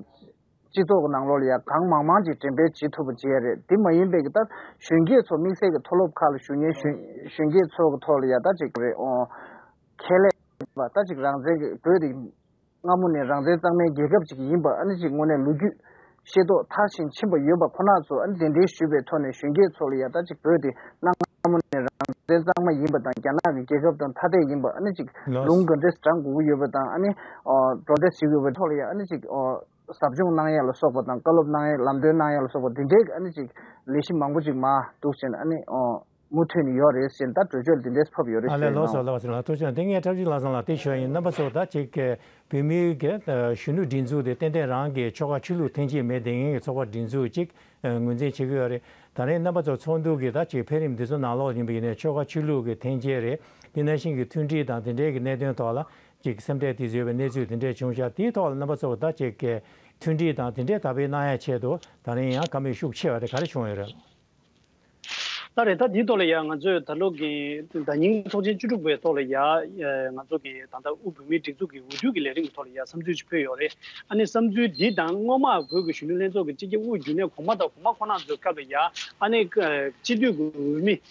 སྤྱི་ཚོགས་ཀྱི་ནང་ལོགས་ལ་ཡ་གང་མང་མང་ཅིག་འགྲེམས་སྤེལ་བྱེད་ཐུབ་པ་བྱེད་ཡ་རེད། དེ་མ་ཡིན་པའི་གི་ད་གཞོན་སྐྱེས་ཚོ་དམིགས་བསལ་གྱི་མཐོ་སློབ་ཁག་ལ་ཞུགས་མཁན་གཞོན་གཞོན་སྐྱེས་ཚོ་གི་ཐོག་ལ་ཡ་ད་ཅིག་རེད་ཨོ། ཁེ་ལས་པ་ད་ཅིག་རང་བཙན་གྱི་བོད་དེ་སྔ་མོ་ནས་རང་བཙན་གཙང་མའི་རྒྱལ་ཁབ་ཅིག་ཡིན་པ། ཨ་ནི་ཅིག་དངོས་གནས་ལོ་རྒྱུས་ཤེས་རྟོགས་མཐར་ཕྱིན་ཕྱིན་པ་ཡོད་པ་ཁོ་ན་ཚོ། ཨ་ནི་གདན་འདྲེན་ཞུས་པའི་ཐོག་ནས་གཞོན་སྐྱེས་ཚོ་ལ་ཡ་ད་ཅིག་བོད་དེ་གནའ་སྔ་མོ་ནས་རང་བཙན་གཙང་མ་ཡིན་པ་དང་། རྒྱ་ནག་གི་རྒྱལ་ཁབ་དང་ཐ་དད་ཡིན་པ། ཨ་ནི་ཅིག་ལོས། ལུང་ག་འདྲས་དྲང་དགོས་ཀྱི་ཡོད་པ་དང་། ཨ་ནི་ཨོ་གྲོས་འདེབས་བྱེད་དགོས་པའི་ཐོག་ལ་ཡ་ཨ་ནི་ཅིག་ཨོ་ཟབ་སྦྱོང་གནང་ཡ་ལ་སོགས་པ་དང་། བཀའ་སློབ་གནང་ཡ། ལམ་སྟོན་གནང་ཡ་ལ་སོགས་པ་འདི་འདྲའི་ཨ་ནི་ཅིག་ལས་གཞི་མང་པོ་ཅིག་མར་འདུག་ཟེར་ནས། ཨ་ནི་ཨོ་མུ་མཐུད་ནས་ཡོད་རེད་ཟེར་ནས་ད་གྲོས་ཆོད་འདི་འདྲས་ཕབ་ཡོད་རེད་ཨ་ལས་ཟེར་ལོ་གནང་སོ་བ། ལགས་པ་ཚེ་རིང་ལགས། ཐུགས་རྗེ་གནང་། དེ་ངས་བཀྲ་ཤིས་ལྷ་བཟང་ལགས་དེ་ཞུ་ཡ་ཡིན། རྣམ་པ་ཚོ་ད་ཅིག་གི་བོད་མིའི་གི་ཨ་གཞོན་ནུ་སྒྲིག་འཛུགས་དེ་ཏན་ཏན་རང་གི་ཆོལ་ཁ་ཆོས་ལུགས་འཐེན་འཁྱེར་མེད་བསྡད་མཁན་གྱི་ཚོགས་པ་སྒྲིག་འཛུགས་ཅིག་ཨ་ངོས་འཛིན་བྱེད་ཀྱི་ཡོད་རེད། ད་རེས་རྣམ་པ་ཚོ་ཚོགས་འདུ་གི་ད་ཅིག་འཕེལ་རིམ་འདི་ཚོ་ནང་ལོགས་ཡིན་པ་ཡིན་ནའི་ཆོལ་ཁ་ཆོས་ལུགས་ཀྱི་འཐེན་འཁྱེར་རེད། དེ་ནང་བཞིན་གྱི་མཐུན་སྒྲིལ་དང་དེ་འབྲེལ་གྱི་གནད་དོན་ཐོག་ལ་ཅིག་སེམས་ཁྲལ་དེ་བཟོས་པའི་གནས་ཚུལ་དེ་འདྲས་བྱུང་ཤག་དེའི་ཐོག་ལ་རྣམ་པ་ཚོ་ད་ཅིག་གི་མཐུན་སྒྲིལ་དང་དེ་འདྲས་དར་སྤེལ་གནང་ཡ་ཆེད་དུ་ད་རིང་ཡང་བཀའ་མོལ་ཤུགས་ཆེ་བ་དེ་ག་རེ་བྱུང་ཡོད་རེད། ད་རེད། ད་འདིའི་ཐོག་ལ་ཡང་ང་ཚོས་ད་ལོ་གི་ཟླ་ཉིན་ཚོགས་ཆེན་བཅུ་དྲུག་པའི་ཐོག་ལ་ཡ་ང་ཚོ་གི་ད་ལྟ་དབུས་བོད་མིའི་སྒྲིག་འཛུགས་ཀྱི་འོས་བསྡུ་གི་ལས་རིམ་གྱི་ཐོག་ལ་ཡ་བསམ་ཚུལ་ཞིག་ཕུལ་ཡོད་རེད། ཨ་ནི་བསམ་ཚུལ་འདི་དང་སྔོན་མ་བོད་ཀྱི་གཞོན་ནུ་ལྷན་ཚོགས་ཀྱི་སྤྱི་ཁྱབ་དབུས་རྒྱུན་ལས་གོང་མ་དང་གོང་མ་ཁོ་ན་ཚོའི་སྐབས་ལ་ཡ་ཨ་ནི་སྤྱི་འཐུས་ཀྱི་འོས་མི།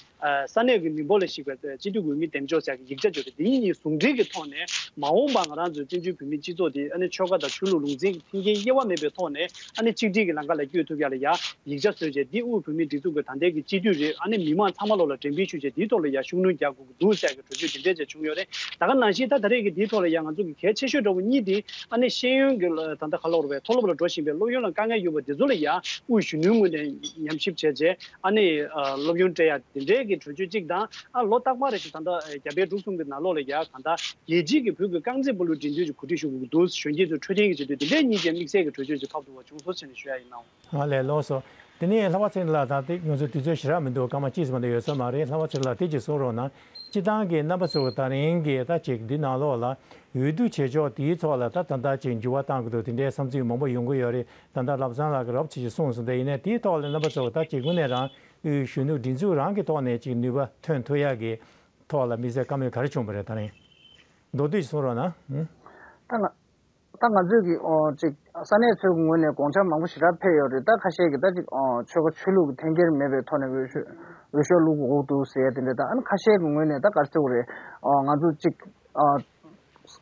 ས་གནས་ཀྱི་མི་འབོར་ལ་གཞིགས་པའི་སྤྱི་འཐུས་འོས་མི་འདེམས་འཇོག་བྱ་རྒྱུ་ཡིག་ཆ་བརྗོད་དེ། འདི་གཉིས་ཟུང་འབྲེལ་གྱི་ཐོག་ནས་མ་འོངས་པ་ང་རང་ཚོའི་བཙན་བྱོལ་བོད་མིའི་སྤྱི་ཚོགས་འདི་ཨ་ནི་ཆོལ་ཁ་དང་ཆོས་ལུགས་ལུང་ཚན་གྱི་འཐེན་འཁྱེར་དབྱེ་བ་མེད་པའི་ཐོག་ནས་ཨ་ནི་ཆིག་སྒྲིལ་གྱི་ལམ་ཁ་ལ་བསྐྱོད་ཐུབ་ཡ་ལ་ཡ་ཡིག་ཆ་བཟོས་བྱས། འདི་དབུས་བོད་མིའི་སྒྲིག་འཛུགས་ཀྱི་ད་ལྟའི་གི་སྤྱི་འཐུས་རེད། ཨ་ནི་མི་མང་ཚང་མ་ལོག་ལ་འགྲེམས་སྤེལ་ཞུས་བྱས་འདིའི་ཐོག་ལ་ཡ་ཤུགས་སྣོན་རྒྱག་དགོས་ཀྱི་འདུག་ཟེར་གྱི་གྲོས་ཆོད་འདི་འདྲས་ཅིག་བྱུང་ཡོད་རེད། ད་ག་ནང་བཞིན་ད་ད་རེས་ཀྱི་འདིའི་ཐོག་ལ་ཡ་ང་ཚོ་གི་གལ་ཆེ་ཤོས་འདྲ་བོ་གཉིས་དེ་ཨ་ནི་ཤེས་ཡོན་གྱི་ད་ལྟ་ག་ལབ་དགོས་རེད་པས། མཐོ་སློབ་ལ་འགྲོ་བཞིན་པའི་སློབ་ཡོན་ལ་དཀའ་ངལ་ཡོད་པ་འདི་ཚོ་ལ་ཡ་དབུས་གཞོན་ནུའི་ངོས་ནས་ཉམས་ཞིབ་བྱས་རྗེས། ཨ་ནི་ཨ་སློབ་ཡོན་སྤྲད་ཡ་དེ་འདྲའི་གི་གྲོས་ཆོད་གཅིག་དང་། ཨ་ལོ་རྟག་པར་རེ་བཞིན་ད་ལྟ་རྒྱ་བལ་འབྲུག་གསུམ་གྱི་ནང་ལོགས་ལ་ཡ་གང་ལྟར་རྒྱལ་སྤྱིའི་གི་བོད་ཀྱི་རྐང་རྩེད་སྤོ་ལོའི་འགྲན་བསྡུར་གྱི་གོ་སྒྲིག་ཞུ་དགོས་ཀྱི་འདུག་གཞོན་སྐྱེས་ཚོས་འཕྲོད་བསྟེན་གྱི་བྱེད་དུས་དེ་འདྲའི་གཉིས་ཀྱི་དམིགས་བསལ་གྱི་གྲོས་ཆོད་ཅིག་ཕབ་འདུག་པ་བྱུང་སོང་ཟེར་ནས་ཞུ་ཡ་ཡིན་ནོ། ཨ་ལས་ལགས་སོ། དེ་ནས་ལྷག་པ་ཚེ་རིང་ལགས། ད་ལྟ་ང་ཚོ་དུས་ཚོད་ཞེ་དྲག་མི་འདུག་སྐར་མ་གཅིག་ཙམ་དུ་ཡོད་ས་མ་རེད། ལྷག་པ་ཚེ་རིང་ལགས་དེ་ཅིག་གསུང་རོགས་གནང་། སྤྱིར་བཏང་གི་རྣམ་པ་ཚོ་ད་རིང་གི་ད་ཅིག་འདི་ནང་ལོགས་ལ་འོས་བསྡུ་བྱེད་ཕྱོགས་དེའི་ཐོག་ལ་ད་ད་ལྟ་ཅིག་འགྱུར་བ་གཏང་དགོས་འདུག་དེ་འདྲའི་བསམ་ཚུལ་མང་པོ་ཡོང་གི་ཡོད་རེད། ད་ལྟ་ལྷ་བཟང་ལགས་ཀྱིས་རོབ་ཙམ་ཞིག་གསུངས་སོང་། དེ་ཡིན་ནའི་དེའི་ཐོག་ལ་རྣམ་པ་ཚོ་ད་ཅིག་དངོས་གནས་རང་དབུས་གཞོན་ནུ་སྒྲིག་འཛུགས་རང་གི་ཐོག་ནས་ཅིག་ནུས་པ་ཐོན་ཐུབ་ཡག་གི་ཐོག་ལ་དམིགས་བསལ་བཀའ་མོལ་ག་རེ་བྱུང་བ་རེད། ད་རིང་མདོར་བསྡུས་ཤིག་གསུང་རོགས་གནང་། ད་ང་ ད་ང་ཚོས་ཀྱི་ཨོ་ཅིག་ས་གནས་ཚོའི་ངོས་ནས་དགོངས་འཆར་མང་པོ་ཞེ་དྲག་ཕེབས་ཡོད་རེད། ད་ཁ་ཤས་ཀྱིས་ད་ཅིག་ཨོ་ཆོལ་ཁ་ཆོས་ལུགས་ཀྱི་འཐེན་འཁྱེར་མེད་པའི་ཐོག་ནས་འོས་ཤོག་འོས་ཤོག་བླུག་དགོས་འདུག་ཟེར་ཡ་དེ་འདྲ། ད་ཨ་ནི་ཁ་ཤས་ཀྱི་ངོས་ནས་ད་ག་རེ་ཟེར་དགོས་རེད། ཨོ་ང་ཚོ་ཅིག་ཨོ་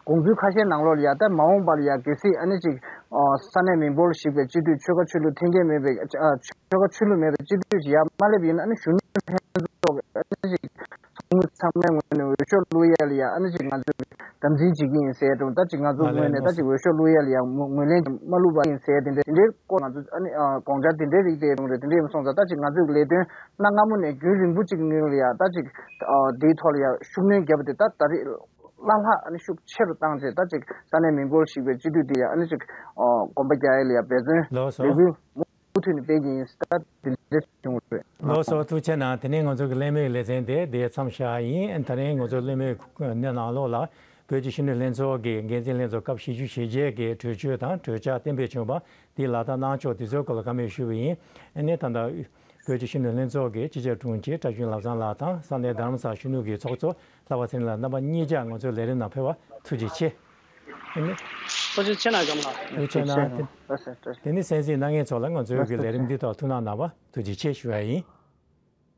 དགོངས་ཚུལ་ཁ་ཤས་ནང་ལོགས་ལ་ཡ་ད་མ་འོངས་པ་ལ་ཡ་གལ་སྲིད་ཨ་ནི་ཅིག་ཨོ་ས་གནས་མི་འབོར་ཞིག་པའི་སྤྱི་འཐུས་ཆོལ་ཁ་ཆོས་ལུགས་འཐེན་འཁྱེར་མེད་པའི་ཨ་ཆོལ་ཁ་ཆོས་ལུགས་མེད་པའི་སྤྱི་འཐུས་ཞིག་ཡར་མ་སླེབས་ཡིན་ན། ཨ་ནི་གཞོན་ནུ་ལྷན་ཚོགས་ཀྱི་ཨ་ནི་ཅིག་ཚོགས་མི་ཚང་མའི་ངོས་ནས་འོས་ཤོག་བླུག་ཡ་ལ་ཡ་ཨ་ནི་ཅིག་ང་ཚོས་དམ་འཛིན་བྱེད་ཀྱི་ཡིན་ཟེར་འགྲོ། ད་ཅིག་ང་ཚོ་ལགས་ངོས་ལགས། ནས་ད་ཅིག་འོས་ཤོག་བླུག་ཡ་ལ་ཡ་ངོས་ལེན་མ་བླུག་པ་ཡིན་ཟེར་དེ་འདྲའི་དེ་འདྲའི་སྐོར་ང་ཚོ་ཨ་ནི་ཨ་དགོངས་འཆར་དེ་འདྲའི་རིགས་དེ་རུང་རེད། དེ་འདྲ་ཡིན་སོང་ཙང་ད་ཅིག་ང་ཚོས་ལས་དོན་གནའ་སྔ་མོ་ནས་རྒྱུན་རིང་པོ་ཅིག་ནང་ལ་ཡ་ད་ཅིག་ཨ་དེའི་ཐོག་ལ་ཡ་ཤུགས་སྣོན་བརྒྱབ་པ་དེ་ད་ད་རེས་བླ་ལྷག་ཨ་ནི་ཤུགས་ཆེ་རུ་བཏང་བྱས། ད་ཅིག་ས་གནས་མི་འབོར་ཞིག་པའི་སྤྱི་འཐུས་དེ་ཡ་ཨ་ནི་ཅིག་ཨ་གོམ་པ་རྒྱག་ཡ་ལ་ཡ་འབད་བརྩོན་ལགས་སོ། ལས་འགུལ་མུ་མཐུད་ནས་སྤེལ་གྱི་ཡིན་ཟེར། ད་དེ་འདྲ་བྱུང་རེད། ལགས་སོ། ཐུགས་རྗེ་ཆེ་གནང་། དེ་ནས་ང་ཚོ་གི་གླེང་མོལ་ལེ་ཚན་དེ་འདིར་མཚམས་བཞག་ཡིན། ད་རིང་ང་ཚོ་གླེང་མོལ་ནང་ལོགས་ལ་བོད་ཀྱི་གཞོན་ནུ་ལྷན་ཚོགས་ཀྱི་འགན་འཛིན་ལྷན་ཚོགས་སྐབས་བཞི་བཅུ་ཞེ་བརྒྱད་ཀྱི་གྲོས་ཆོད་དང་གྲོས་འཆར་གཏན་འབེབས་བྱུང་བ་འདི་ལག་བསྟར་གནང་ཕྱོགས་དེ་ཚོའི་སྐོར་ལ་བཀའ་མོལ་ཞུས་པ་ཡིན། ཨ་ནི་ད་ལྟ་བོད་ཀྱི་གཞོན་ནུ་ལྷན་ཚོགས་ཀྱི་སྤྱི་ཁྱབ་དྲུང་ཆེ་བཀྲ་ཤིས་ལྷ་བཟང་ལགས་དང་ས་གནས་རྡ་རམ་ས་ལ་གཞོན་ནུ་གི་ཚོགས་གཙོ་ལྷག་པ་ཚེ་རིང་ལགས། རྣམ་པ་གཉིས་ཀྱང་ང་ཚོའི་ལས་རིམ་ནང་ཕེབས་པར་ཐུགས་རྗེ་ཆེ། ཨ་ནི་ཐུགས་རྗེ་ཆེ་གནང་། འཇམ་ལགས། ཐུགས་རྗེ་ཆེ་གནང་། དེ་ལགས་སོ། ལགས་སོ། དེ་ནི་གསན་གཟིགས་གནང་མཁན་ཚོ་ལ་ང་ཚོའི་གི་ལས་རིམ་འདི་དག་ཐུགས་སྣང་གནང་བར་ཐུགས་རྗེ་ཆེ་ཞུ་བ་ཡིན།